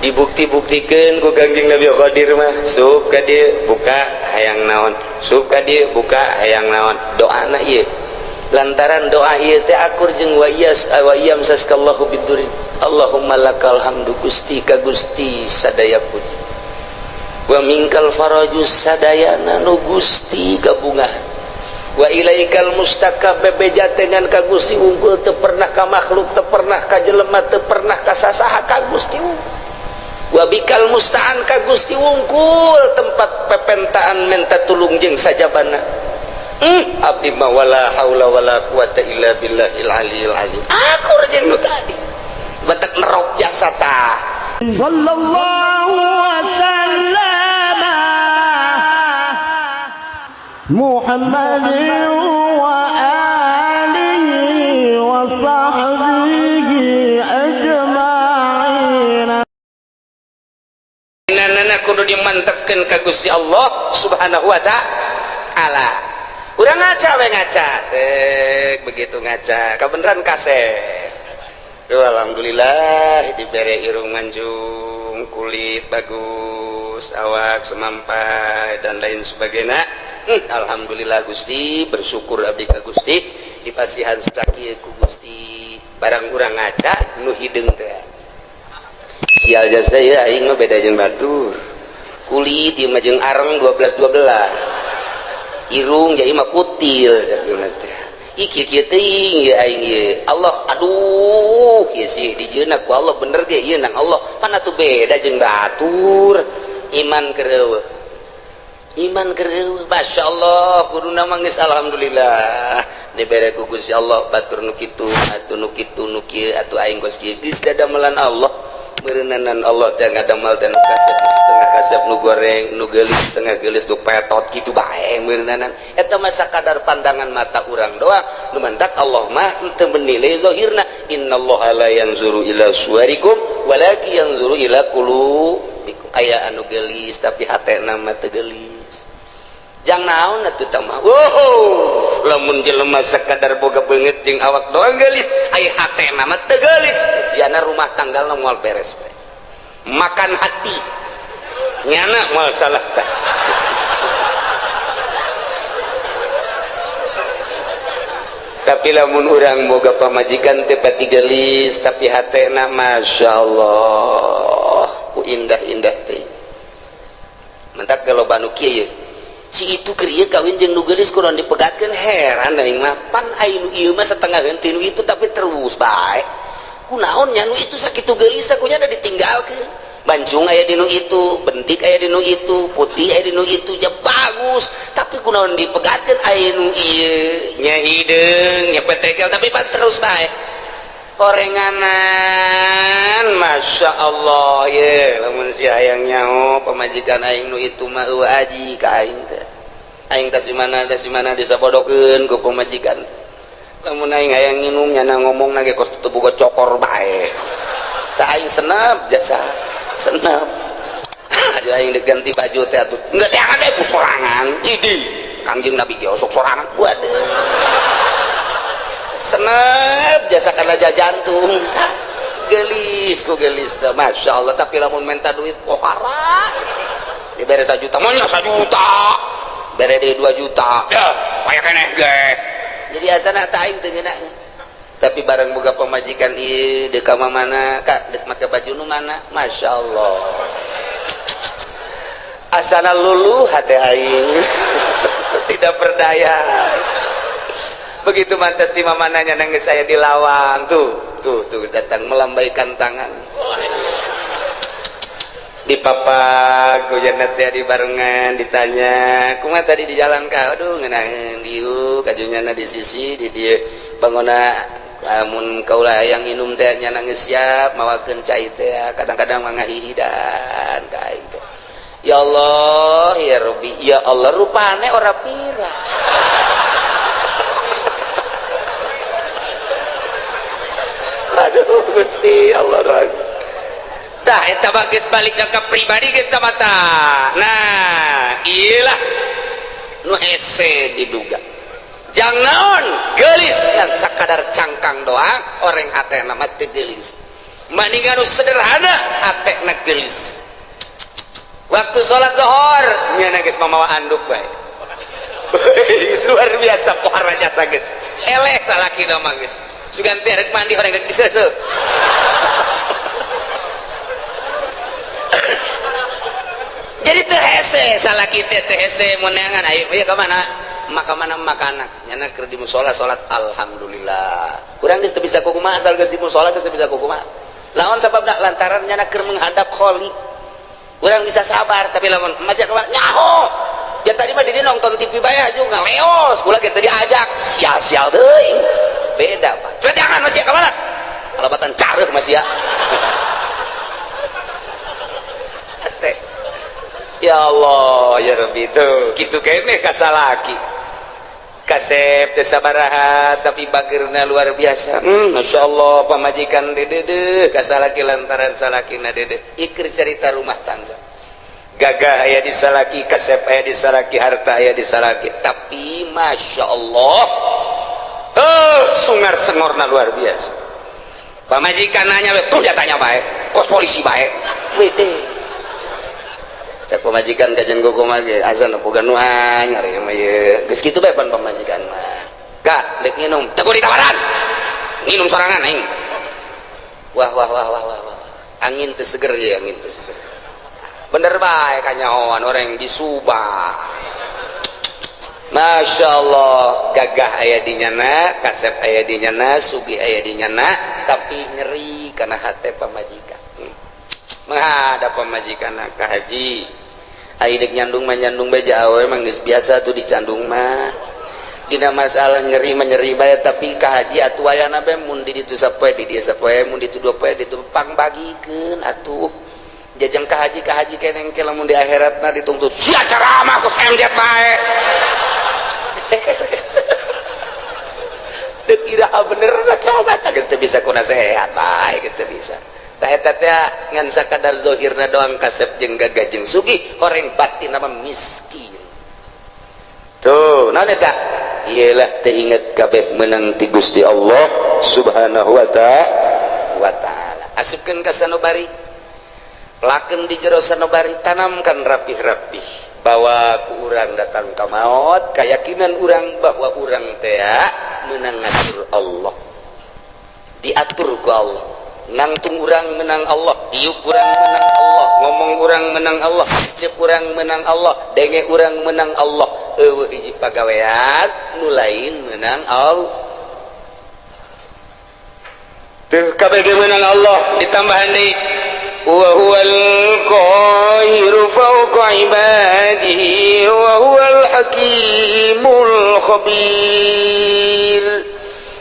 Dibukti-buktikan ku Kangjeng Nabi Khadir mah, sup ka dieu buka hayang naon, sup ka dieu buka hayang naon. Doana ieu lantaran doa ieu teh akur jeung wa iyas wa yamsaskallahu bidurrin. Allahumma lakal hamdu, Gusti, ka Gusti sadaya puji, wa minkal faraju, sadayana nu Gusti gabungan, wa ilaikal mustaka, bebeja dengan ka Gusti unggul, teu pernah ka makhluk, teu pernah ka jelema, teu pernah ka sasaha, ka Gusti unggul. Wa bikal musta'an, ka Gusti wungkul tempat pepentaan minta tulung jeung sajabana. Abdi mah wala haula wala quwata illa billahil aliyil azim, akur jeung nu tadi batak nerok jasa tah. Sallallahu wasallama Muhammadin wa alihi wa sahbihi ajma'in. Nana kudu dimantepkeun ka Gusti Allah Subhanahu wa Ta'ala. Urang ngaca we, ngaca tek, begitu ngaca kebenaran kasep. Duh, alhamdulillah dibere irung mancung, kulit bagus, awak semampai, dan lain sebagainya. Alhamdulillah Gusti, bersyukur abdi ka Gusti dipasihan sakieu ku Gusti. Barang urang ngaca nu hideung teh, sial jasa ya, aing mah beda jeung batur, kulit ieu mah jeung areng 12 12, irung jadi mah kutil sakieu teh. Ih, kieu kieu teuing ieu aing ieu. Allah, aduh, ieu sih dijieunna ku Allah bener ge ieu nang Allah pan atuh beda jeung batur. Iman keur eueuh, iman keur eueuh. Masya Allah, kuduna mah geus alhamdulillah dibere ku Gusti Allah, batur nu kitu atuh, nu kitu, nu kieu atuh, aing kos kieu geus dadamelan Allah. Meureunanan Allah teh ngadamel teh nu kasep setengah kasep, nu goreng, nu geulis setengah geulis, nu petot kitu bae meureunanan. Eta mah sakadar pandangan mata urang doang. Nu mantak Allah mah teu menilai zahirna. Innallaha la yanzuru ila suwarikum walakin yanzuru ila qulubikum. Aya anu geulis tapi hatena mah teu geulis, jang naon atuh tah mah? Wow, lamun jelema sakadar boga beungeut jeung awak doang geulis, aya hatena mah teu geulis, siana rumah tanggalna moal beres bae. Makan hati nyana moal salah tah. Tapi lamun urang boga pamajikan teh pati geulis tapi hatena Masya Allah ku indah-indah teh, mentak kalau banu kieu si itu keur ieu kawin jeung nu geulis kudu dipegatkeun. Heran aing mah, pan ai nu ieu mah setengah henteu nu itu tapi terus bae. Kunaon nya nu itu sakitu geulis kunya da ditinggalkeun? Bancung aya di nu itu, bentik aya di nu itu, putih aya di nu itu, ja bagus, tapi kunaon dipegatkeun? Aya nu ieu nya hideung nya petegel tapi pan terus bae horenganan. Masya Allah ye, lamun si hayang nyaho pamajikan aing nu itu mah eueuh aji ka aing teh. Aing tas di mana, tas di mana disabodokeun ku pamajikan teh. Lamun aing hayang nginum, nyana ngomong ge kos teu boga cokor bae tah. Aing senap jasa senap aja, aing dek ganti baju teh atuh enggak teh ada ku sorangan. Idi Kangjeng Nabi ge osok sorangan. Waduh, senep jasa karena jantung tah, gelis ku gelis dah, Masya Allah. Tapi lamun minta duit pohara, dibere 1 juta maunya 1 juta, bere deui 2 juta ya kayak keneh ge jadi asana tah. Aing teu ngeunah, tapi barang boga pamajikan ieu deuk ka mana kak, deuk make baju nu mana, Masya Allah, asana luluh hati aing, tidak berdaya. Begitu mantas di mananya nangis saya di lawang tuh, tuh tuh datang melambaikan tangan di papak hujan teh di barengan. Ditanya, "Kumaha tadi di jalan ka?" "Aduh, ngeunaheun dieu kajunyana di sisi di dieu bangona. Lamun kaula hayang minum teh nya geus siap mawakeun cai teh, kadang-kadang mah ngahihidan ka aing teh." Ya Allah ya Rabbi, ya Allah, rupane ora pira. Aduh Gusti Allah. Tah, eta mah geus balik ka pribadi geus mata. Nah, iyalah nu hese diduga. Jang naon gelis ngan sakadar cangkang doang, orang hatena mah teu geulis. Maningan nu sederhana hatena geulis. Waktu sholat lohor nyana geus mamawa anduk bae. Luar biasa pohara jasa geus. Eleh salaki mah geus. Sugan teh rek mandi horeng rek diseuseuh. Jadi teu hese salaki teh teu hese meunangan ayo ieu ka mana? Maka mana makanak nyana keur di musala salat alhamdulillah. Urang geus teu bisa kumaha asal geus di musala geus teu bisa kumaha. Lawan sababna lantaran nyana keur menghadap Khalik. Urang bisa sabar tapi lamun masih ka nyaho. Ya tadi mah di nonton TV bae juga ngaleos, kula ge teu diajak, sia-sia teuing. Beda Pak. Coba jangan masih ka mana? Kalabatan careuh masih ya. Teh. Ya Allah, ya Rabbi tuh, kitu keneh ka salaki. Kasep teu sabaraha tapi bageurna luar biasa. Masya Allah pamajikan dedeuh ka salaki lantaran salakina dedeuh. Iker cerita rumah tangga. Gagah aya di salaki, kasep aya di salaki, harta aya di salaki, tapi masya Allah sungar sengorna luar biasa. Pamajikan nanya tuh jatanya bae, kos polisi bae. Wede. Cak pamajikan kajian gogo mah ge azan boga nu anyar ieu mah ieu. Geus kitu bae pan pamajikan mah. Kak, dek nginum, teu ditawaran. Nginum sorangan aing. Wah wah wah wah wah wah. Angin teu seger ya, angin teu seger. Bener bae kanyahoan orang di Subang. Masya Allah, gagah aya di nyana, kasep aya di nyana, sugih aya di nyana, tapi nyeri karena hate pamajikan. Menghadap pamajikan ka haji. Ai dek nyandung mah nyandung bae awewe mah geus biasa tuh dicandung mah. Dina masalah nyeri mah nyeri bae tapi ka haji atuh ayana bae mun di ditu sapoe di dieu sapoe mun ditu dua poe ditu pangbagikeun atuh. Jajang ka haji keneng ke lamun di akhiratna dituntut sia ceramah ku MZ bae. Teu kira bener lah coba tah geus teu bisa ku nasehat bae geus teu bisa. Tah eta teh ngan sakadar zahirna doang kasep jeung gagah jeung sugih horeng batin mah miskin. Tuh naon eta? Iyalah teu inget kabeh meunang ti Gusti Allah Subhanahu wa ta'ala. Asupkeun ka sanubari. Laken di jero sanubari tanamkan rapih-rapih bahwa ku urang datang ka maot keyakinan urang bahwa urang teh meunang ngatur Allah, diatur ku Allah, nangtung urang menang Allah, diuk urang menang Allah, ngomong urang menang Allah, cep urang menang Allah, denge urang menang Allah, eueuh hiji pagawean nu lain menang Allah. Teu kabeh menang Allah ditambahan deui wa huwal qahiru fawqa ibadihi wa huwal hakimul khabir.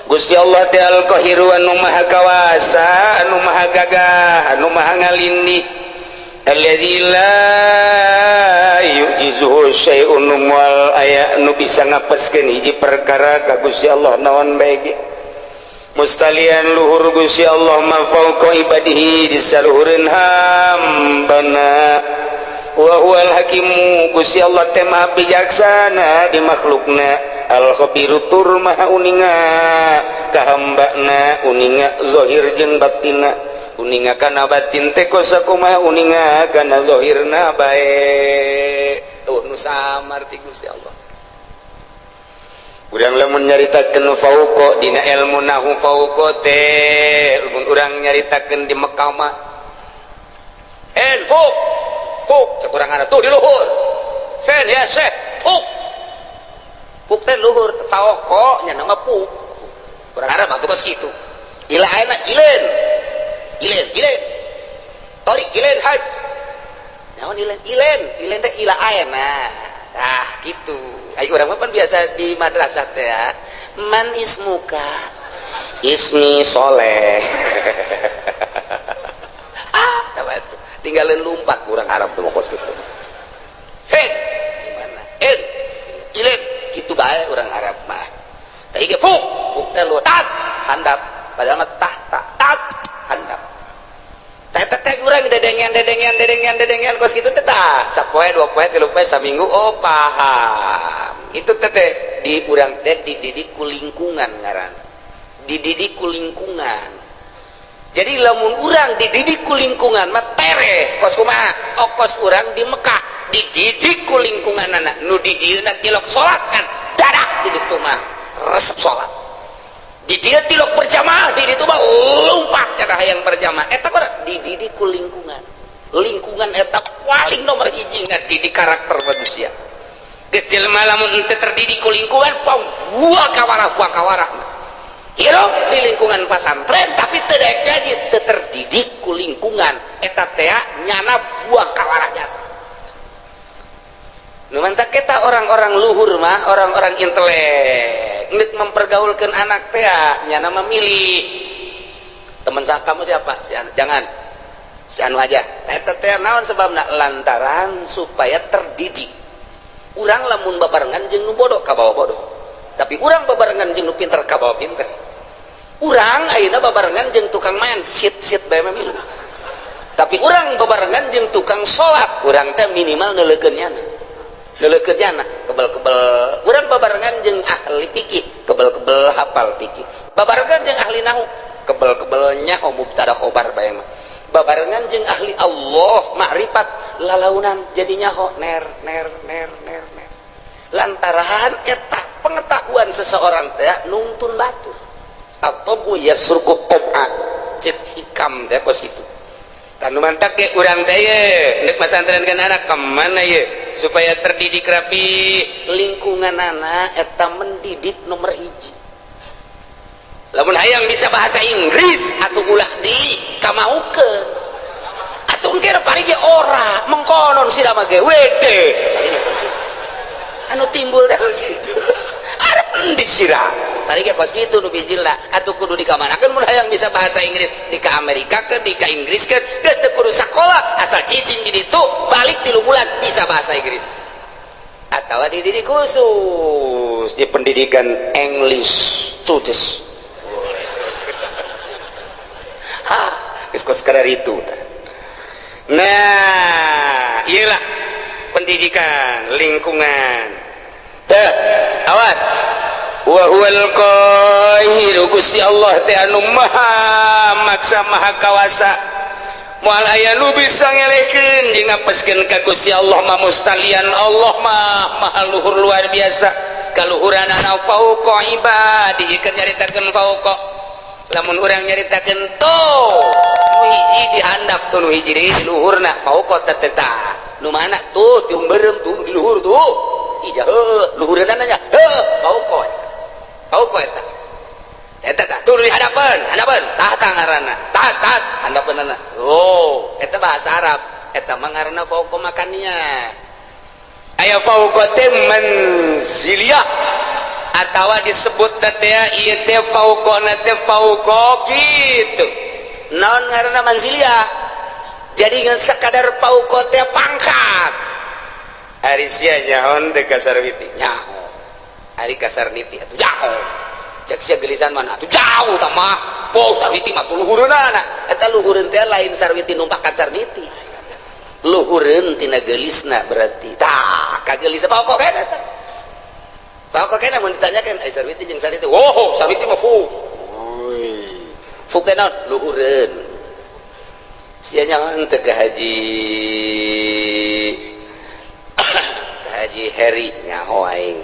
Gusti Allah teh al qahiru anu maha kawasa, anu maha gagah, anu maha ngalindih. Alladzi la yu'jizuhu syai'un moal aya nu bisa ngapeskeun hiji perkara ka Gusti Allah naon bae ge. Mustalian luhur Gusti Allah ma fauqa ibadihi disaluhureun hambana. Wa huwal hakimu Gusti Allah teh maha bijaksana di makhlukna, al khabiru tur maha uninga ka hambana, uninga zahir jeung batinna, uninga kana batin teh kosakumaha uninga kana zahirna bae. Tuh nu samar ti Gusti Allah. Urang lamun nyaritakeun fauqa dina ilmu nahu fauqa teh lamun urang nyaritakeun di Mekah mah en fuk fuk cek urang ada tuh di luhur fen ya syekh fuk fuk teh luhur fauqa nya nama fuk urang Arab mah kos kitu ila ayeuna ilen ilen ilen tori ilen haj naon ilen ilen ilen teh ila ayeuna ah gitu. Ayo urang mah pan biasa di madrasah teh ya. Man ismuka? Ismi Soleh. Ah, tahu tinggalin lumpat kurang Arab tuh kos gitu. Hei, gimana? En, ilen, gitu bae orang Arab mah. Tah ge fuk, fuk teh lu tat handap, padahal mah tah tak tat handap. Teh teh urang dedengean dedengean dedengean dedengean kos kitu teh tah sapoe dua poe tilu poe saminggu oh paham. Itu teh teh di urang teh dididik ku lingkungan ngaran. Dididik ku lingkungan. Jadi lamun urang dididik ku lingkungan mah tereh kos kumaha. Okos urang di Mekah dididik ku lingkungan anak nu di dieuna tilok salat kan dadah, di ditu mah resep salat. Di dieu tilok berjamaah, di ditu mah lompat kana hayang berjamaah. Eta kok dididik ku lingkungan. Lingkungan eta paling nomor hiji ngadidik karakter manusia. Geus jelema lamun henteu terdidik ku lingkungan, buah kawarah, buah kawarah. Hirup di lingkungan pasantren tapi teu daek ngaji, teu terdidik ku lingkungan, eta teh nyana buah kawarah jasa. Nu mantak kita orang-orang luhur mah, orang-orang intelek, nek mempergaulkan anak teh nyana memilih teman. Kamu siapa? Si anu jangan, si anu aja. Eta teh naon sebabna? Lantaran supaya terdidik. Urang lamun babarengan jeung nu bodoh, kabawa bodoh, tapi urang babarengan jeung nu pinter, kabawa pinter. Urang ayeuna babarengan jeung tukang main sit sit bae mah milu, tapi urang babarengan jeung tukang salat, urang teh minimal neuleukeun nyana, neuleukeun nyana kebel-kebel. Urang babarengan jeung ahli fikih, kebel-kebel hafal fikih. Babarengan jeung ahli nahu, kebel-kebel nyaho mubtada khobar bae mah. Babarengan jeung ahli Allah, makrifat, lalaunan jadi nyaho ner ner ner ner ner. Lantaran eta pengetahuan seseorang teh nungtun batur atau yasruqu tob'a, cek hikam teh kos itu. Tanu mantak ge urang teh ye nek masantrenkeun anak kemana ye supaya terdidik rapi, lingkungan anak eta mendidik nomor hiji. Lamun hayang bisa bahasa Inggris atau ulah di kamaukeun atuh, engke paling ge ora mengkonon sira mah ge wede anu timbul teh kos kitu. Arep endi sira tadi ge kos kitu nu bijilna? Atuh kudu dikamanakeun mun hayang bisa bahasa Inggris? Di ka Amerika ke, di ka Inggris ke? Geus teu kudu sakola, asal cicing di ditu, balik 3 bulan bisa bahasa Inggris. Atau dididik khusus di pendidikan English students. Ha, geus kos sekadar itu. Nah, iyalah pendidikan lingkungan teh. Awas, wa huwal qahiru, Gusti Allah teh anu maha maksa, maha kawasa, moal aya nu bisa ngelehkeun jeung ngapeskeun ka Gusti Allah mah. Mustalian Allah mah maha luhur, luar biasa kaluhuranana, fauqa ibadi. Keur nyaritakeun fauqa, lamun urang nyaritakeun tuh nu hiji di handap tuh, nu hiji di luhurna, fauqa teh tah nu mana tuh? Tiung beureum tuh di luhur tuh. Ija heuh, luhureunana nya heuh, fauqa, fauqa eta. Eta tah tuh di hadapan, hadapan tah tah ngaranna, tah tah handapeunana. Oh, eta bahasa Arab, eta mah ngaranna fauqa makannya. Aya fauqa teh manziliyah atawa disebut teh ieu teh fauqa teh fauqa kitu. Naon ngaranna manziliyah? Jadi ngan sakadar fauqa teh pangkat. Ari sia nyaho teh ka Sarwiti? Nyaho. Ari ka Sarniti atuh nyaho? Cek sia gelisan mana atuh, jauh tah mah. Po Sarwiti mah tuh luhureunana. Eta luhureun teh lain Sarwiti numpakan Sarniti, luhureun tina geulisna berarti. Tah kagelis apa kok eta pokok kena. Mun ditanyakan ai Sarwiti jeung Sarniti, wow, Sarwiti mah fu fu teh naon? Luhureun. Sia nyaho teh ka Haji, ka Haji Heri? Nyaho aing.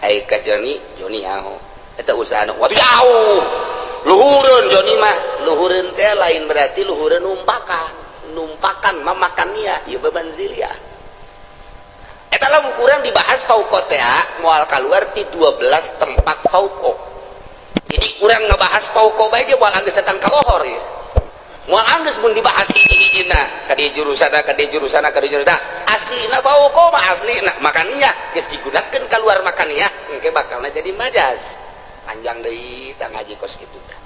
Ai ka Joni? Joni nyaho. Eta usahana waduh jauh, luhureun Joni mah. Luhureun teh lain berarti luhureun numpakan, numpakan mamakannya ieu bebanzilia. Eta lamun kurang dibahas fauqa teh moal keluar ti 12 tempat fauqa. Jadi kurang ngebahas fauqa bae ge moal anggeus datang ka lohor ya, moal anggeus mun dibahas hiji-hijina, ka di jurusana, ka di jurusana, ka di jurusana. Aslina fauqa mah aslina makaninya geus digunakeun keluar makaninya, engke bakalna jadi majas panjang deui. Tah, ngaji kos kitu tah.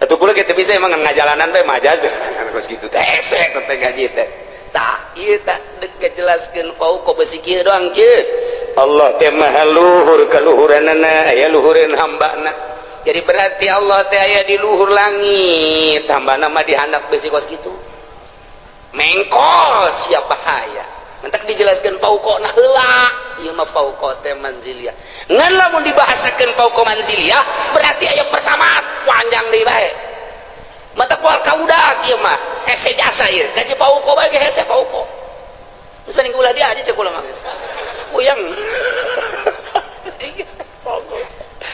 Atuh kula kita bisa emang ngajalanan bae majas kos kitu teh, hese teh ngaji teh. Tah, ieu tah dek ngajelaskeun fauqa besi kieu doang kieu. Allah teh maha luhur kaluhuranana, aya luhureun hambana. Jadi berarti Allah teh aya di luhur langit, hambana mah di handap besi kos kitu mengkol, siap bahaya. Mentak dijelaskan fauqa nah heula ieu mah fauqa teh manziliyah. Ngan lamun dibahasakeun fauqa manziliyah berarti aya persamaan, panjang deui bae. Mata kual kaudak ieu mah hese jasa ieu gaji pauko bae ge hese pauko. Geus mending ulah dia aja cek kula mah. Puyeng.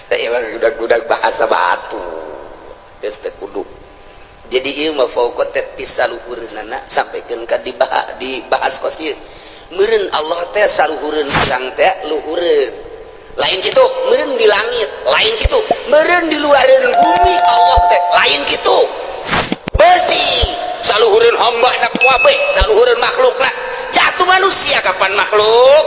Teh ieu mah gudag-gudag bahasa batu. Geus teu kudu. Jadi ieu mah fauqa teh ti saluhureunana sampikeun ka dibahas kos ieu. Meureun Allah teh saluhureun urang teh luhureun. Lain kitu meureun di langit, lain kitu meureun di luareun bumi Allah teh lain kitu. Besi saluhureun hamba na kabeh, saluhureun makhlukna. Jatuh manusia kapan makhluk?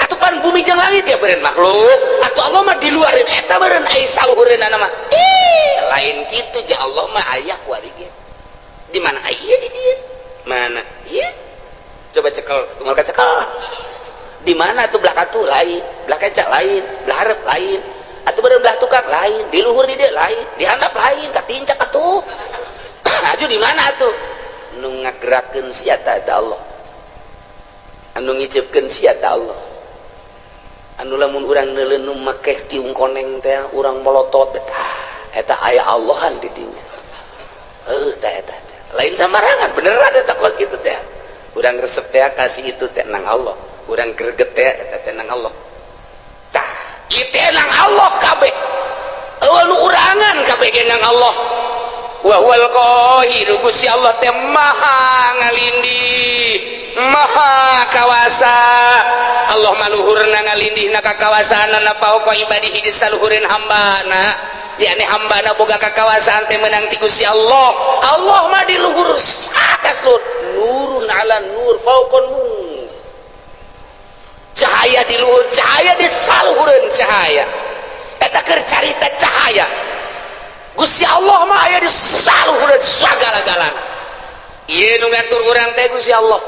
Atuh pan bumi jeung langit ya meureun makhluk. Atuh Allah mah di luareun eta meureun ai saluhureunana mah. Ih, lain kitu ja Allah mah aya ku ari ge. Di mana aya di dieu? Mana? Ieu. Coba cekel, tunggal ka cekel. Di mana tuh belah katu lain, belah kencak lain, belah hareup lain, atuh beureum belah tukang lain, di luhur di dieu lain, di handap lain, katincak atuh. Aju di mana atuh? Nu ngagerakeun sia ta eta Allah. Anu ngiceupkeun sia ta Allah. Anu lamun urang neuleun nu make tiung koneng teh urang molotot tah eta aya Allahan di dinya. Heuh tah eta. Lain sambarangan beneran eta kos kitu teh. Urang resep teh kasih itu teh nang Allah. Urang greget teh eta teh nang Allah. Tah, ieu teh nang Allah kabeh. Eueuh nu urangan kabeh ge nang Allah. Wa huwal qahiru Gusti Allah teh maha ngalindih, maha kawasa. Allah maluhurna ngalindihna ka kawasaanna fauqa ibadihi di saluhureun hambana. Yakni hambana boga kakawasaan teh meunang ti Gusti Allah. Allah mah di luhur atas luhur, nurun ala nur fauqa nur. Cahaya di luhur, cahaya di saluhureun cahaya. Eta keur carita cahaya. Gusti Allah mah aya di saluhureun sagala-galana. Ieu nu ngatur urang teh Gusti Allah.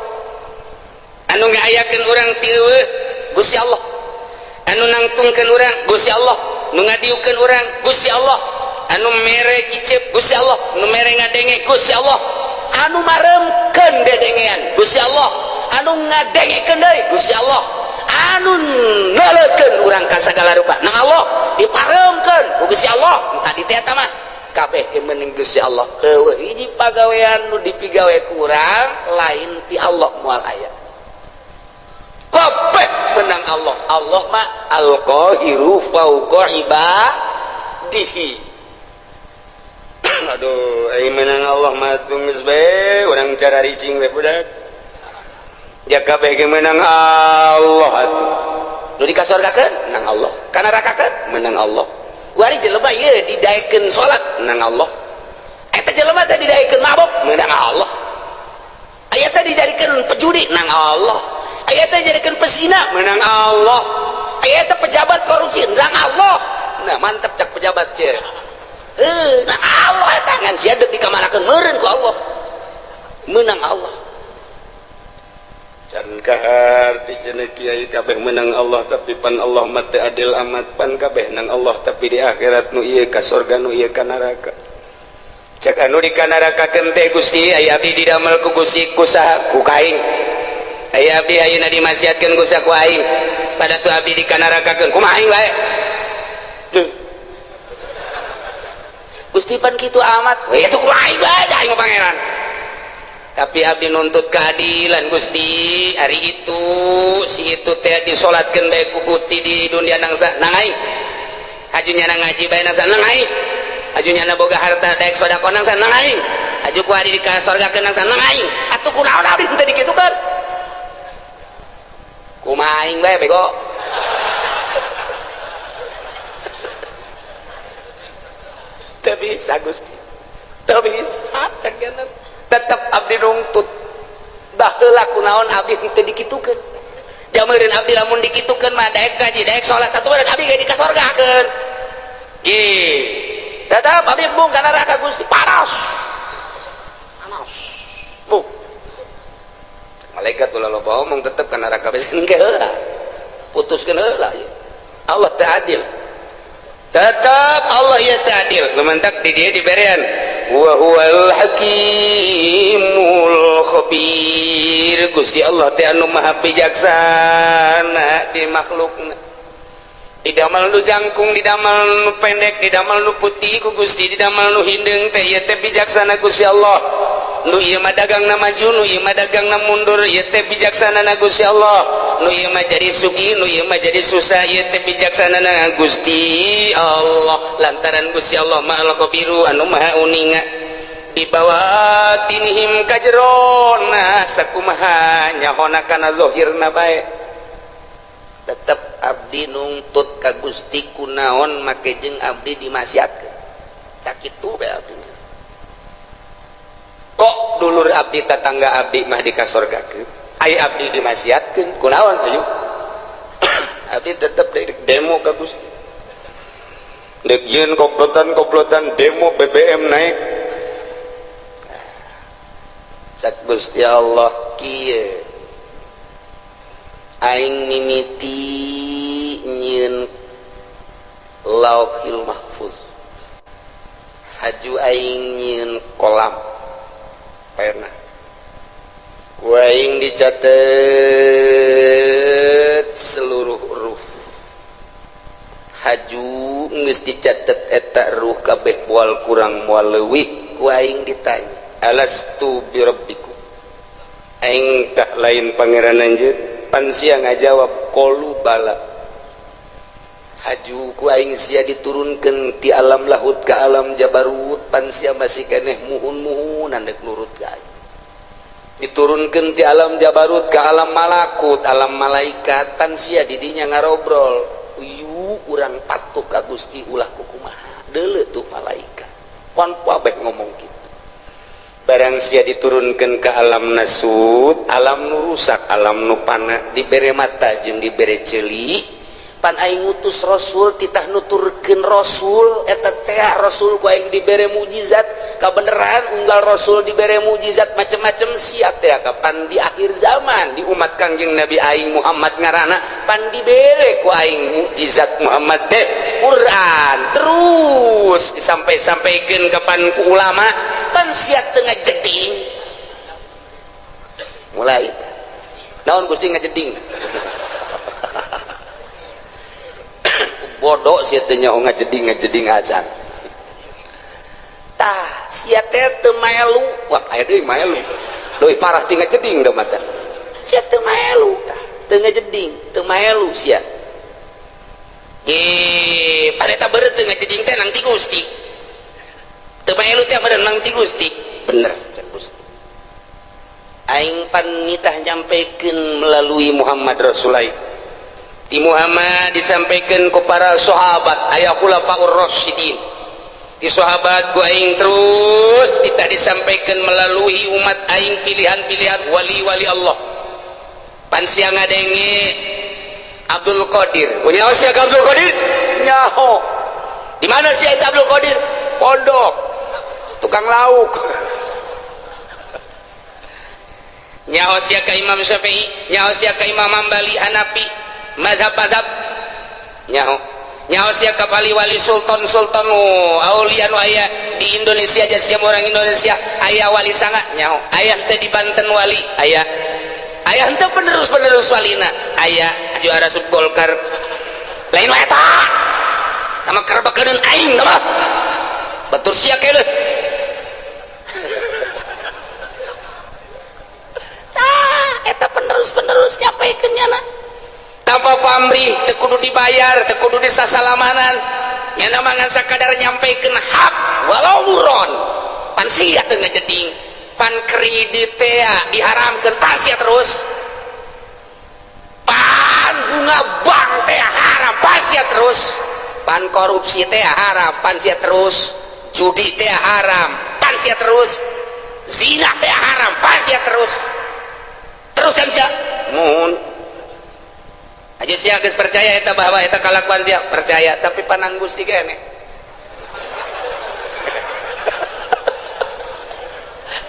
Anu ngayakeun urang ti eueuh Gusti Allah. Anu nangtungkeun urang Gusti Allah, nu ngadiukeun urang Gusti Allah, anu mere ngiceup Gusti Allah, nu mere ngadenge Gusti Allah, anu maremkeun dedengean Gusti Allah, anu ngadengekeun deui Gusti Allah, anu neuleukeun urang ka sagala rupa nang Allah diparemkeun ku Gusti Allah. Nu tadi teh eta mah kabeh ge meuning Gusti Allah. Eueuh hiji pagawean nu dipigawe ku urang lain ti Allah moal aya. Kabeh menang Allah. Allah mah al-qahiru fauqa ibadihi. Aduh, ai menang Allah mah geus bae urang cara ricing we budak. Ya kabeh ge menang Allah atuh. Nu dikasorgakeun menang Allah, ka nerakakeun menang Allah. Kuari jelema ieu didaekeun salat menang Allah. Eta jelema teh didaekeun mabok menang Allah. Aya teh dijadikeun pejudi menang Allah. Aya teh dijadikeun pesina menang Allah. Aya teh pejabat korupsi menang Allah. Nah, mantep cak pejabat teh. Nah Allah eta ngan sia deuk dikamanakeun meureun ku Allah. Menang Allah. Can kaharti cenah kiai kabeh menang Allah tapi pan Allah mah teu adil amat, pan kabeh nang Allah tapi di akhirat nu ieu ka sorga nu ieu ka neraka. Cek anu di ka nerakakeun teh Gusti aya abdi didamel ku Gusti ku saha ku kaing. Aya abdi ayeuna dimaksiatkeun ku saha ku aing. Pada tu abdi di ka nerakakeun kumaha aing bae. Duh. Gusti pan kitu amat. We itu kumaha aing bae aing mah pangeran. Tapi abdi nuntut keadilan Gusti, hari itu si itu teh disolatkeun bae ku Gusti di dunia nangsa nang aing. Haju nyana ngaji bae nangsa nang aing. Haju nyana boga harta daek sedekah nangsa nang aing. Haju ku ari di ka sorgakeun nangsa nang aing. Atuh kunaon abdi teh dikitukeun? Kumaha aing bae bego. Teu bisa Gusti. Teu bisa cek geuneuh. Tetep abdi nungtut. Baheula kunaon abdi teu dikitukeun. Jameureun abdi lamun dikitukeun mah daek ngaji, daek salat atuh meureun abdi ge dikasorgakeun. Ge. Tetep abdi embung ka neraka Gusti panas. Panas. Bu. Malaikat ulah loba omong tetep ka neraka besi engke heula. Putuskeun heula ieu. Allah teu adil. Tetep Allah ieu teu adil. Lumantak di dieu diberean. Wa huwal hakimul khabir. Gusti Allah teh anu maha bijaksana di makhlukna. Didamel nu jangkung, didamel nu pendek, didamel nu putih ku Gusti, didamel nu hindeung teh ieu teh bijaksana Gusti Allah. Nu ieu mah dagangna maju, nu ieu mah dagangna mundur, ieu teh bijaksana na Gusti Allah. Nu ieu mah jadi sugih, nu ieu mah jadi susah, ieu teh bijaksana na Gusti Allah. Lantaran Gusti Allah mah al-khabiru anu maha uninga. Dibawatinihim kajerona sakumaha nyahona kana zahirna bae. Tetep abdi nungtut ka Gusti kunaon make jeung abdi dimaksiatkeun. Sakitu bae abdi. Kok dulur abdi tetangga abdi mah dikasorgakeun, ai abdi dimaksiatkeun kunaon ayo? Abdi tetep demo ka Gusti. Dek yeun komplotan-komplotan demo BBM naik. Cak Gusti Allah kieu aing mimiti nyieun Lauhil Mahfuz, haju aing nyieun kolam pena ku aing dicatet seluruh huruf, haju geus dicatet eta ruh kabeh moal kurang moal leuwih, ku aing ditanya alastu birabbikum, aing tah lain pangeran anjeun? Pan sia ngajawab qalu bala. Haju ku aing sia diturunkeun ti alam lahut ka alam jabarut, pan sia masih keneh muhun-muhunan dek nurut ka aing. Diturunkeun ti alam jabarut ka alam malakut, alam malaikat, pan sia didinya ngarobrol, uyu urang patuh ka Gusti ulah kukumaha. Deuleu tuh malaikat. Pan kabeh ngomong kitu. Barang sia diturunkan ke alam nasut, alam nu rusak, alam nu pana, dibere mata jeung dibere ceuli, pan aing ngutus rasul titah nuturkeun rasul eta teh rasul ku aing dibere mukjizat, kabeneran unggal rasul dibere mukjizat macem-macem sia teh kapan di akhir zaman di umat Kangjeng Nabi aing Muhammad ngaranna pan dibere ku aing mukjizat Muhammad teh Quran terus disampai-sampaikeun kapan ku ulama pan sia teu ngajeding. Mulai naon Gusti ngajeding? Bodoh sia teh nyaho ngajeding acan. Tah sia teh teu maelu, wah aya deui maelu. Leuwih parah ti ngajeding teh mata. Sia teu maelu tah, teu ngajeding, teu maelu sia. Ge, paneta beureut teu ngajeding teh nang ti Gusti. Teu maelu teh meureun nang ti Gusti. Bener cek Gusti. Aing pan nitah nyampekeun melalui Muhammad Rasulullah. Di Muhammad disampaikan ke para sahabat aya khulafaur rasyidin. Di sahabat ku aing terus kita disampaikan melalui umat aing pilihan-pilihan wali-wali Allah. Pan sia ngadenge Abdul Qadir. Nyaho sia Abdul Qadir? Nyaho. Di mana sia eta Abdul Qadir? Pondok. Tukang lauk. Nyaho sia ka Imam Syafi'i, nyaho sia ka Imam Hambali, Hanafi, mazhab-mazhab nyaho. Nyaho sia ka wali-wali sultan-sultan aulia nu aya di Indonesia aja siap orang Indonesia aya wali sanga nyaho. Aya teh di Banten wali aya. Aya henteu penerus-penerus walina aya juara sub Golkar. Lain wae eta. Tama kerbekeun aing tama. Batur sia keuleuh. Tah eta penerus-penerus nyampaikeun nyana. Tanpa pamrih teu kudu dibayar, teu kudu disasalamanan. Nyana mah ngan sakadar nyampaikeun hak walau muron. Pan sia teu ngajeding, pan kredit teh diharamkeun pan sia terus. Pan bunga bank teh haram pan sia terus. Pan korupsi teh haram pan sia terus. Judi teh haram pan sia terus. Zina teh haram pan sia terus. Terus kan sia muhun. Aja sia geus percaya eta bahwa eta kalakuan sia percaya tapi panang Gusti keneh.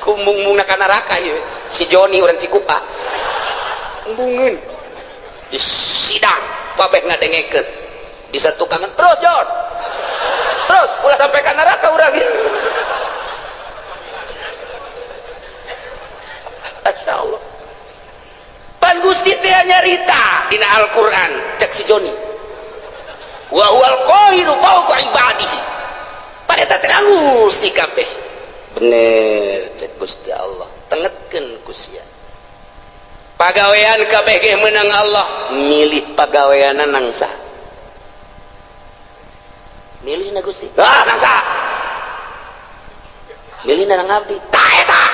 Kumbung-bungna ka neraka ieu si Joni urang Cikupa. Embungeun di sidang kabeh ngadengekeun. Di satukangan terus Jon. Terus ulah sampai ka neraka urang. Masya Allah. Pan Gusti teh nyarita dina Al-Qur'an cek si Joni. Wa huwal qahiru fawqa ibadihi. Pan eta teh Gusti kabeh. Bener cek Gusti Allah. Tengetkeun ku sia. Pagawean kabeh ge meunang Allah, milih pagaweanna nang saha? Milih na Gusti. Ah, nang saha? Milih na nang abdi. Tah eta.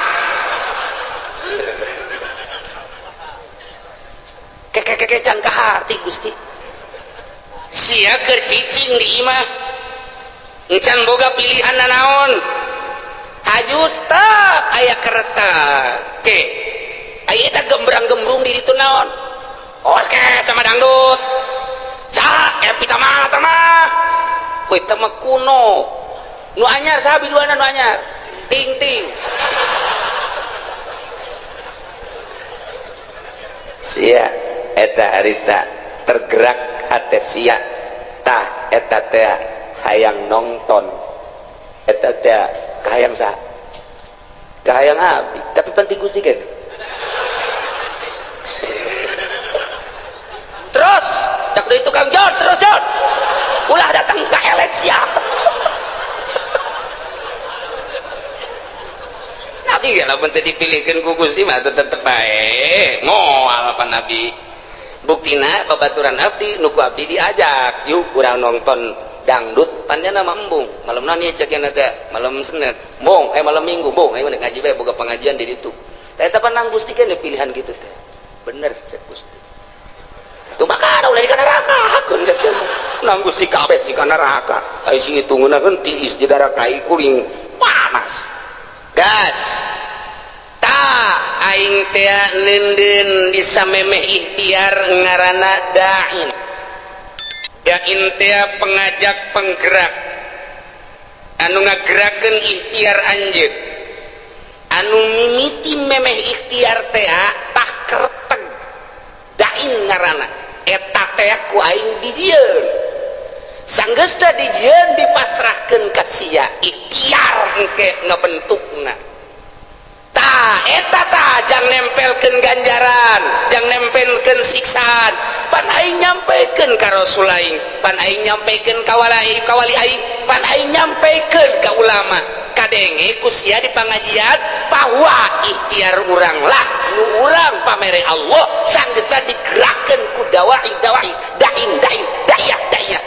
Keke can kaharti Gusti. Sia keur cicing di imah. Encan boga pilihan nanaon. Haju tak aya kereta. C. Aya eta gembrang-gembrung di ditu naon? Oke, sama dangdut. Saha epi tama tama. Weh teh mah kuno. Nu anyar saha biduana nu anyar? Ting-ting. Sia eta harita tergerak hate sia tah eta teh hayang nongton eta teh kahayang saha? Kahayang abdi, tapi penting Gusti kan. Terus cak deui tukang John, terus John. Ulah datang ka elet sia. Nabi ge lamun teu dipilihkeun ku Gusti mah tetep bae. Moal apa Nabi. Buktina babaturan abdi nu ku abdi diajak, yuk urang nonton dangdut panjana mah embung. Malamna nih cek teh, malam Senin. Embung, malam Minggu, embung, ayo ngaji bae boga pengajian di ditu. Tah eta pan nang Gusti kan pilihan gitu teh. Bener cek Gusti. Itu maka ulah di kana neraka, hakun cek teh. Nang Gusti kabeh si kana neraka. Ai si itu ngeunaheun tiis di darakai kuring panas. Gas. Ta aing teh neundeun di samemeh ikhtiar ngaranna da'in. Da'in teh pengajak penggerak anu ngagerakeun ikhtiar anjeun. Anu mimiti memeh ikhtiar teh tah kerteg. Da'in ngaranna. Eta teh ku aing dijieun. Sanggeusna dijieun dipasrahkeun ka sia ikhtiar engke ngabentukna. Tah eta tah jang nempelkeun ganjaran, jang nempelkeun siksaan. Pan aing nyampekeun ka Rasul aing, pan aing nyampekeun ka wali aing, pan aing nyampekeun ka ulama. Kadenge ku sia di pangajian bahwa ikhtiar urang lah nu urang pamere Allah sanggeusna digerakkeun ku dawai dawai dain dain dayah dayah.